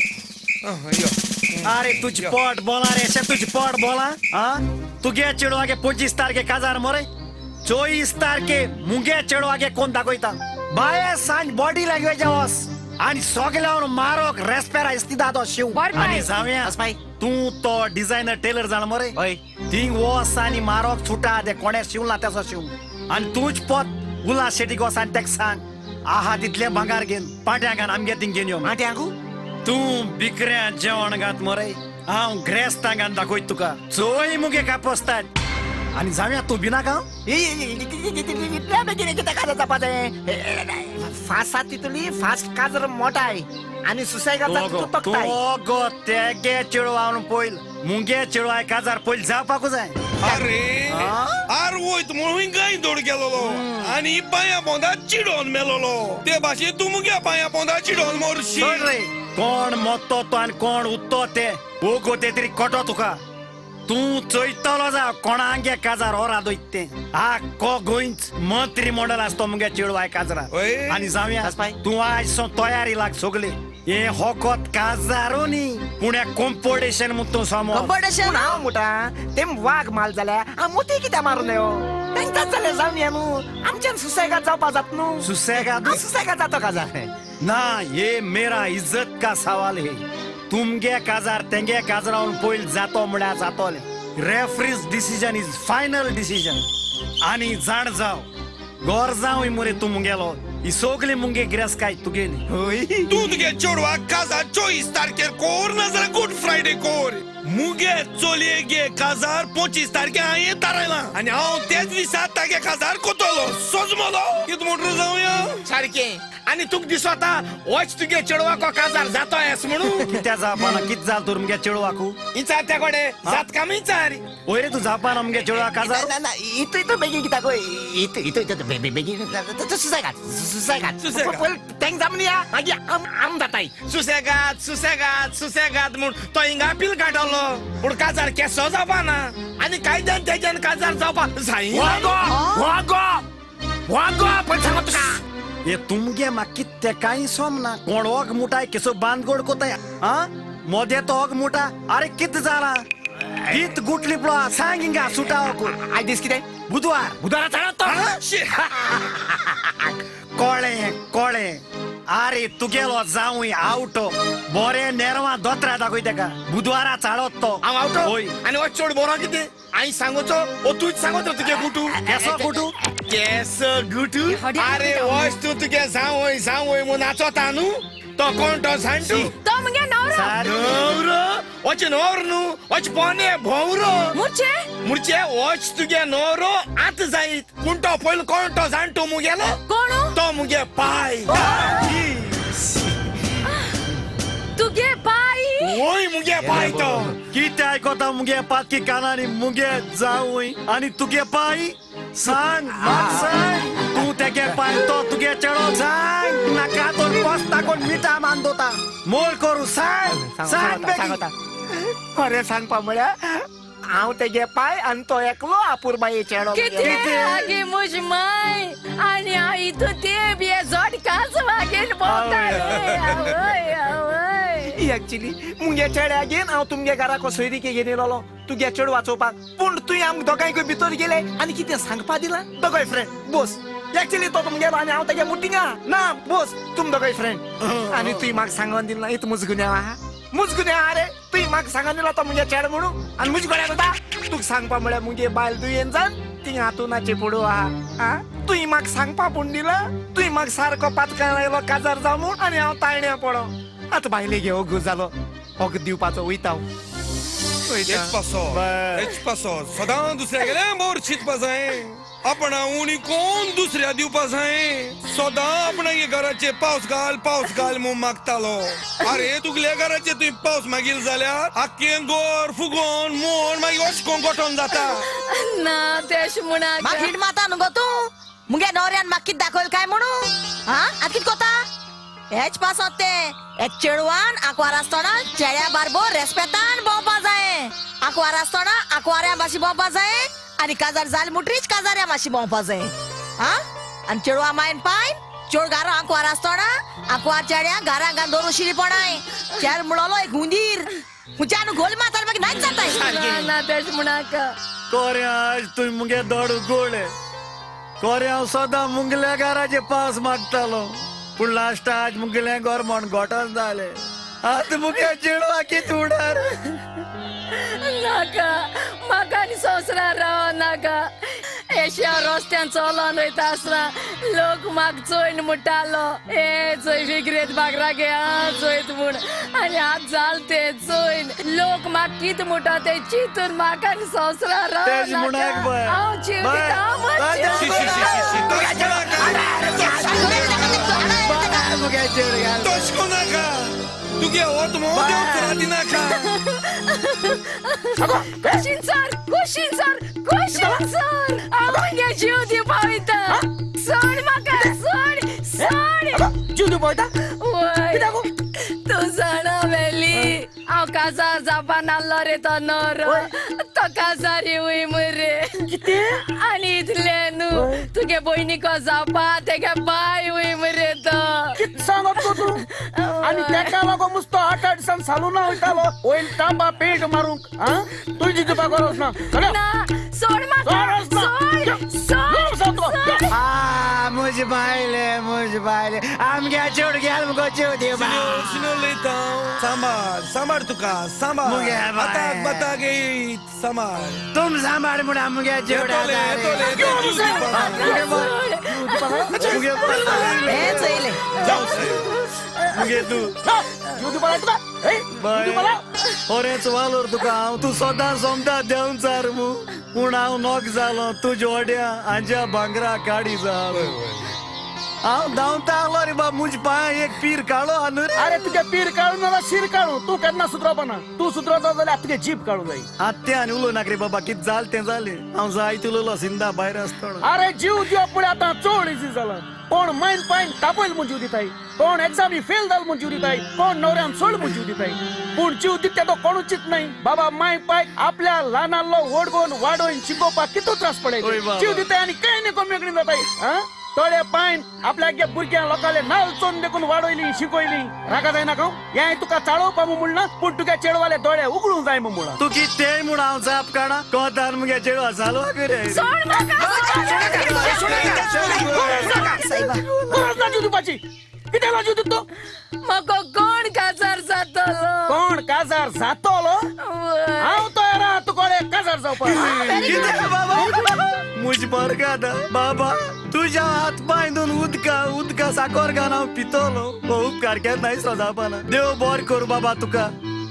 अरे तुज पोट बोला रे, अशें तुज पोट बोला. आं तुगे चेडवागे 25 तारखे काजार मरे, 24 तारखे मुगे चेडवागे कोण दाखयता. बाये सांज बॉडी लँग्वेज वस आनी सगळ्यावर मारोक रेस्पेरा इस्तिदा तो शिव. आनी जावया तूं तो डिझायनर टेलर जाण मरे, थिंग वस आनी मारोक छुटा ते कोणे शिवला तेसो शिव. आनी तूंच पोत उल्हास शेटीक वस आनी तेका सांग आहा तितलें भांगार घेवन पाट्यांक आनी आमगे थिंग घेवन यो. पाट्यांकू? तूं बिकऱ्या जेवण घात मरे, हांव ग्रेस्तांक दाखयत तुका. चोय मुगे कापसतात. आनी जावया तूं भिनाका. फास्ट तितली फास्ट काजर मोटाय आनी सुसेगाद तूं गो तेगे चेडवान पयल मुगे चेडवाय काजार पयल जावपाकू जाय. अरे आर वयत म्हणून गाय दोड गेलोलो आनी पांया पोंदा चिडोन मेलोलो. ते भाशेन तूं मुगे पांया पोंदा चिडोन मोरशी. कोण मोत्तो तो आनी कोण उत्तो ते ओगो ते तरी कटो तुका. तूं चोयतलो जा कोणांगे काजार ओरा दोयत तें. आख्खो गोंयच मंत्री मंडळ आसतो मुगे चेडवाय काजरा. आनी जावया तूं आयज सावन तयारी लाग सगळी. हे होकोत काजारू न्ही पूण हें कॉम्पिटिशन म्हूण तूं समज. कॉम्पिटिशन हांव म्हणटा ते वाग माल जाल्यार मोती कित्याक मारून यो तेंकाच जाल्यार जावया न्हू. आमच्यान सुसेगाद जावपा जात न्हू. सुसेगाद सुसेगाद जातो काजार ना. ये मेरा इज्जत का सवाल है. तुमगे काजार तेंगे काजरावन पयल जातो म्हळ्यार जातोले. Referee's decision is final decision. आनी जाण जाव गोर जावं मरे तूं मुगेलो ही सगली मुगे गिरेस्तकाय तुगेली. तूं तुगे चेडवाक काजार 24 तारखेर कोर ना जाल्यार गुड फ्रायडे कोर. मुगे चोलये गे काजार 25 तारखे हांवें थारायलां आनी हांव तेच दिसा तागे काजार कोतलो सोजमलो कित मोटर जावया सारकें. आनी तुका दिसता वच तुगे चेडवाको काजार जातो एस म्हणून? कित्या जावपाना कित जाल तर मुगे चेडवाकू इचार त्या कडे जात काम इचार. वय रे तूं जावपाना मुगे चेडवा काजार? ना ना इतू इतू बेगीन कित्याक इतू इतू इतू बेगीन सुसेगाद सुसेगाद पयलीं तेंक जावन या मागीर आम जाताय. सुसेगाद सुसेगाद सुसेगाद म्हूण तो हिंगा पील काडलो पूण काजार केसो जावपाना आनी कायद्यान तेज्यान काजार जावपा जायना. वागो वागो पयलीं सांगो तुका. हे तुमगे म्हाका कितें कांय सोमना. कोण ओग मुटाय केसो बांदगोड कोताय आ मोदे तो ओग मुटा. अरे कित जाला गीत गुटली पळो सांग हिंगा सुटाव. आयज दीस कितें? बुधवार. बुधवारा चालत तो. कळ्ळें कळ्ळें. अरे तुगेलो जावूय आवटो बरें नेरवा दोतरा दाखय तेका. बुधवारा चाळत तो. हांव आवटो आनी हो चड बरो कितें हांवें सांगोचो ओ तूंच सांगोचो तुगे गुटू केसो गुटू केस गुटू. अरे वच तूं तुगे जावय जावय म्हूण नाचोता न्हू तो कोण तो सांटू तो मुगे नवरो नवरो वच नवर न्हू वच पोने भोंवरो मुर्चे मुर्चे वच तुगे नवरो आत जायत पूण तो पयलो कोण तो जाणटू मुगेलो कोण तो मुगे पाय. तुगे पाय? वय मुगे पाय तो. कितें आयकता मुगे पातकी कानांनी मुगे जावूय आनी तुगे पाय सांग सांग तूं तेगे पाय तो तुगे चेडो सांग नाका तो बसता कोण मिठा मानदोता मोल करू सांग सांग बेगीन. खरें सांगपा म्हळ्यार हांव तेगे पाय आनी तो एकलो आपुरबाये चेडो. कितें आगे मुज माय आनी हांव इतू ते बी जोड कास वागेन भोंवता रे. आवय आवय एक्चुली मुगे चेड्या घेवन हांव तुमगे घराक सोयरीके घेवन येयलोलो तुगे चेडो वाचोवपाक. पूण तुवें आमकां दोगांयकूय भितर गेले आनी कितें सांगपा दिलां दोगांय फ्रेंड बोस. एक्चुली तो तुमगेलो आनी हांव तेगे मुटिंगा ना बोस तुम दोगांय फ्रेंड. आनी तुवें म्हाका सांगोन दिलां इतू मुज गुन्यांव आहा मुज गुन्यांव आहा रे. तुवें म्हाका सांगोन दिला तो मुगे चेडो म्हणून आनी मुज गोड्याक वता. तुका सांगपा म्हळ्यार मुगे बायल दुयेन जावन थिंगा हातूनाचे पडू आहा. तुवें म्हाका सांगपा पूण दिलां तुवें म्हाका सारको पातकां लायलो काजार जाव म्हूण आनी हांव तायण्या पडो. आतां बायले घे ओगू जालो ओग दिवपाचो वयता हांव. हेच पासो हेच पासो सदां दुसऱ्या गेले मोर चिंतपा जाय आपणा उणी कोण दुसऱ्या दिवपा जाय. सदां आपणागे घराचे पावस घाल पावस घाल म्हूण मागतालो. अरे तुगल्या घराचे तुवें पावस मागील जाल्यार आख्खें गोर फुगोवन मोड मागीर अशें कोण गोठोन जाता. ना तेश म्हणा म्हाका हिट मारता न्हू गो तूं. मुगे नवऱ्यान म्हाका कितें दाखयल काय म्हणून हा आतां कितें कोता हेच पासत तें एक चेडवान आंकवार आसतना चेड्या बारबोर रेस्पेतान भोंवपा जाय. आंकवार आसतना आंकवाऱ्या मातशी भोंवपा जाय आनी काजार जाल मुटरीच काजाऱ्या मातशी भोंवपा जाय. हा आनी चेडवा मायन पायन चोड घरा आंकवार आसतना आंकवार चेड्या घरा घान दवरून शिरीपणाय चेर म्हणलो एक हुंदीर हुंच्यान गोल मारता मागीर नाच जाताय. ना तेश म्हणाका कोरे आज तुवें मुगे दोड उगोडले. कोरे हांव सदां मुगल्या घराचे पावस मागतालो पूण लास्ट आज मुगेलें गोर म्हण गोठोन जालें. आतां मुगे चेडवा कितें उडार. नाका म्हाका आनी संवसारार राव नाका. एश्या रस्त्यान चलोन वयता आसतना लोक म्हाका चोयन म्हणटालो ए चोय फिगरेत बागरागे आ चोयत म्हूण आनी आतां जाल तें चोयन लोक म्हाका कितें म्हणटा तें चिंतून म्हाका आनी संवसारार राव नाका. हांव जीव दिता तशें नाका तुगे होत मोव देव दिनाका. कुशीन सर कुशीन सर कुशीन सर हांव मुगे जीव दिवपा वयता. सोड म्हाका सोड सोड. जीव दिवपा वयता? वय तूं जाणा वेली हांव काजार जावपा नासलो रे तो नवरो तो काजार येवूय मरे. कितें? आनी इतलें न्हू तुगे भयणीको जावपा तेगे बाय वय मरे तो. कितें सांगत गो तूं? आनी तेका लागून मुस्तो 8 8 दिसान सालूना वयतालो वयल तांबा पेंट मारूंक. आं तुजी दिवपा गरज ना. सोड म्हाका सोड सोड. मुज बायले मुज बायले आमगे चेड गेल मुगो जीव दिवपा. उलयता सांबाळ सांबाळ तुका सांबाळ आताक बताक येयत सांबाळ तुम सांबाळ म्हूण मुगे चेड चोयले मुगे तूं जीव दिवपा तुका जीव दिवपा. ओरेंच वालोर तुका हांव तूं सदां सोमता देवन सार मू पूण हांव नोक जालो तुज्या ओड्या आंज्या भांगरा काडी जालो हांव धांवता आलो रे बाब मुज पांय एक पीर काडो आनु रे. अरे तुगे पीर काडू ना शीर काडू तूं केन्ना सुदरोवपा ना तूं सुदरोवचो जाल्यार तुगे जीप काडू जाय. आत्या आनी उलोव नाक रे बाबा कितें जालें तें जालें हांव जायत उलयलो सिंदा भायर आसतना. अरे जीव दिवप पळय आतां चड इजी जाला कोण मायन पायन तापयल म्हूण जीव दिताय कोण एग्जामी फेल जाल म्हूण जीव दिताय कोण नवऱ्यान सोड म्हूण जीव दिताय पूण जीव दिता तो कोणूच चिंत नाही. बाबा माय पाय आपल्या ल्हानालो व्हड वाडोवन शिकोवपाक कितू त्रास पडय जीव दिताय आनी कांय न्ही कमी मेकळी जाताय. तोळे पायन आपल्या भुरग्यां लोकांले नाल चोन देखून वाडयली शिकयली रागा जायना हांव हें तुका चाळोवपा म्हूण ना पूण तुगे चेडवाले दोळे उगडूंक जाय म्हूण तूं कितेंय म्हूण हांव जाप काडा कोतान मुगे चेडवा सालवा करे. गरज ना जीव दिवपाची कितें जीव दिता तूं म्हाका कोण काजार जातलो कोण काजार जातलो हांव तयार आहा तुका काजार जावपाक. कितें बाबा मुज बरगाद बाबा तुज्या हात पांय दोन उदका उदका साकोर घाल हांव पितलो हो उपकार केन्नाय सजावपाना. देव बरें करूं बाबा तुका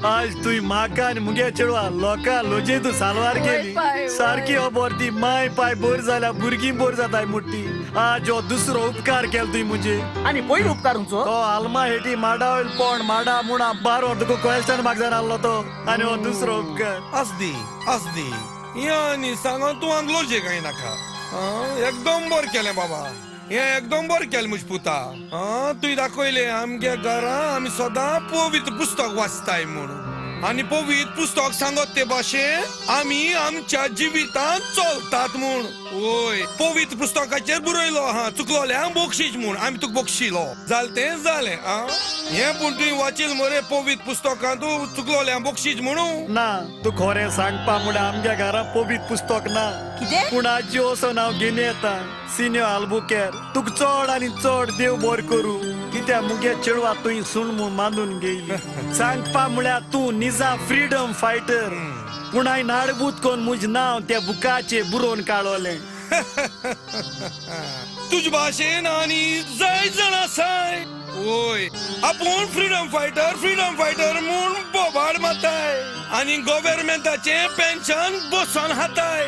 आज तुवें म्हाका आनी मुगे चेडवा लोकां लोजे तूं सालवार केली सारकी खबर ती माय पाय बोर जाल्या भुरगीं बोर जाताय मोटी आज हो दुसरो उपकार केलो तुवें मुजे. आनी पयलो उपकार तुमचो तो आल्मा हेटी माडा वयल पोण माडा मुणा बारो तुका क्वेश्चन मार्क जावन आहलो तो आनी हो दुसरो उपकार. आसदी आसदी हें आनी सांगोन तूं हांग लोजे कांय नाका. एकदम बरें केलें बाबा हें एकदम बरें केलें म्हज्या पुता. तुवें दाखयलें आमगे घरा आमी सदां पवित्र पुस्तक वाचताय म्हणून आनी पवित्र पुस्तक सांगत ते भाशेन आमी आमच्या जिवितांत चलतात म्हूण. वय पवित्र पुस्तकाचेर बरयलो आहा चुकलोल्यांक बक्षीस म्हूण आमी तुका बक्षिलो जालें तें जालें. हें पूण तुवें वाचील मरे पवित्र पुस्तकांत चुकलोल्यांक बक्षीस म्हणून ना. तूं खरें सांगपा म्हळ्यार आमच्या घरा पवित्र पुस्तक ना पूण आजी वचोन हांव घेवन येता सिनियर आल्बुकेर तुका चड आनी चड देव बरें करूं कित्याक मुगे चेडवा तुवें सूण म्हूण मानून घेयली. सांगपा म्हळ्यार तूं निजा फ्रीडम फायटर पूण हांवें नाडबूत कोन्न म्हजें नांव त्या बुकाचेर बरोवन काडलें. तुजे भाशेन आनी जाय जाण आसाय वय आपूण फ्रीडम फायटर फ्रीडम फायटर म्हूण बोबाड मारताय आनी गव्हर्मेंटाचें पेन्शन बसोन खाताय.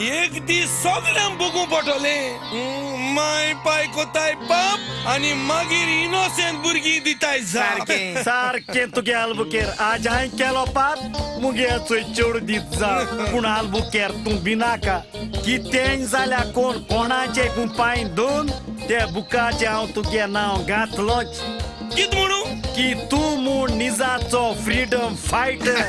एक दीस सगल्यांक भोगूं पडटलें माय पाय कोताय पाप आनी मागीर इनोसेंट भुरगीं दिताय. सारकें सारकें तुगे आल्बुकेर आज हांवें केलो पाप मुगे चोय चेडूं दीत जा पूण आल्बुकेर तूं भिनाका कितेंय जाल्यार कोण कोणाचे पूण पांय दोन त्या बुकाचें हांव तुगे नांव घातलोच. कित म्हणू की तूं म्हूण निजाचो फ्रीडम फायटर.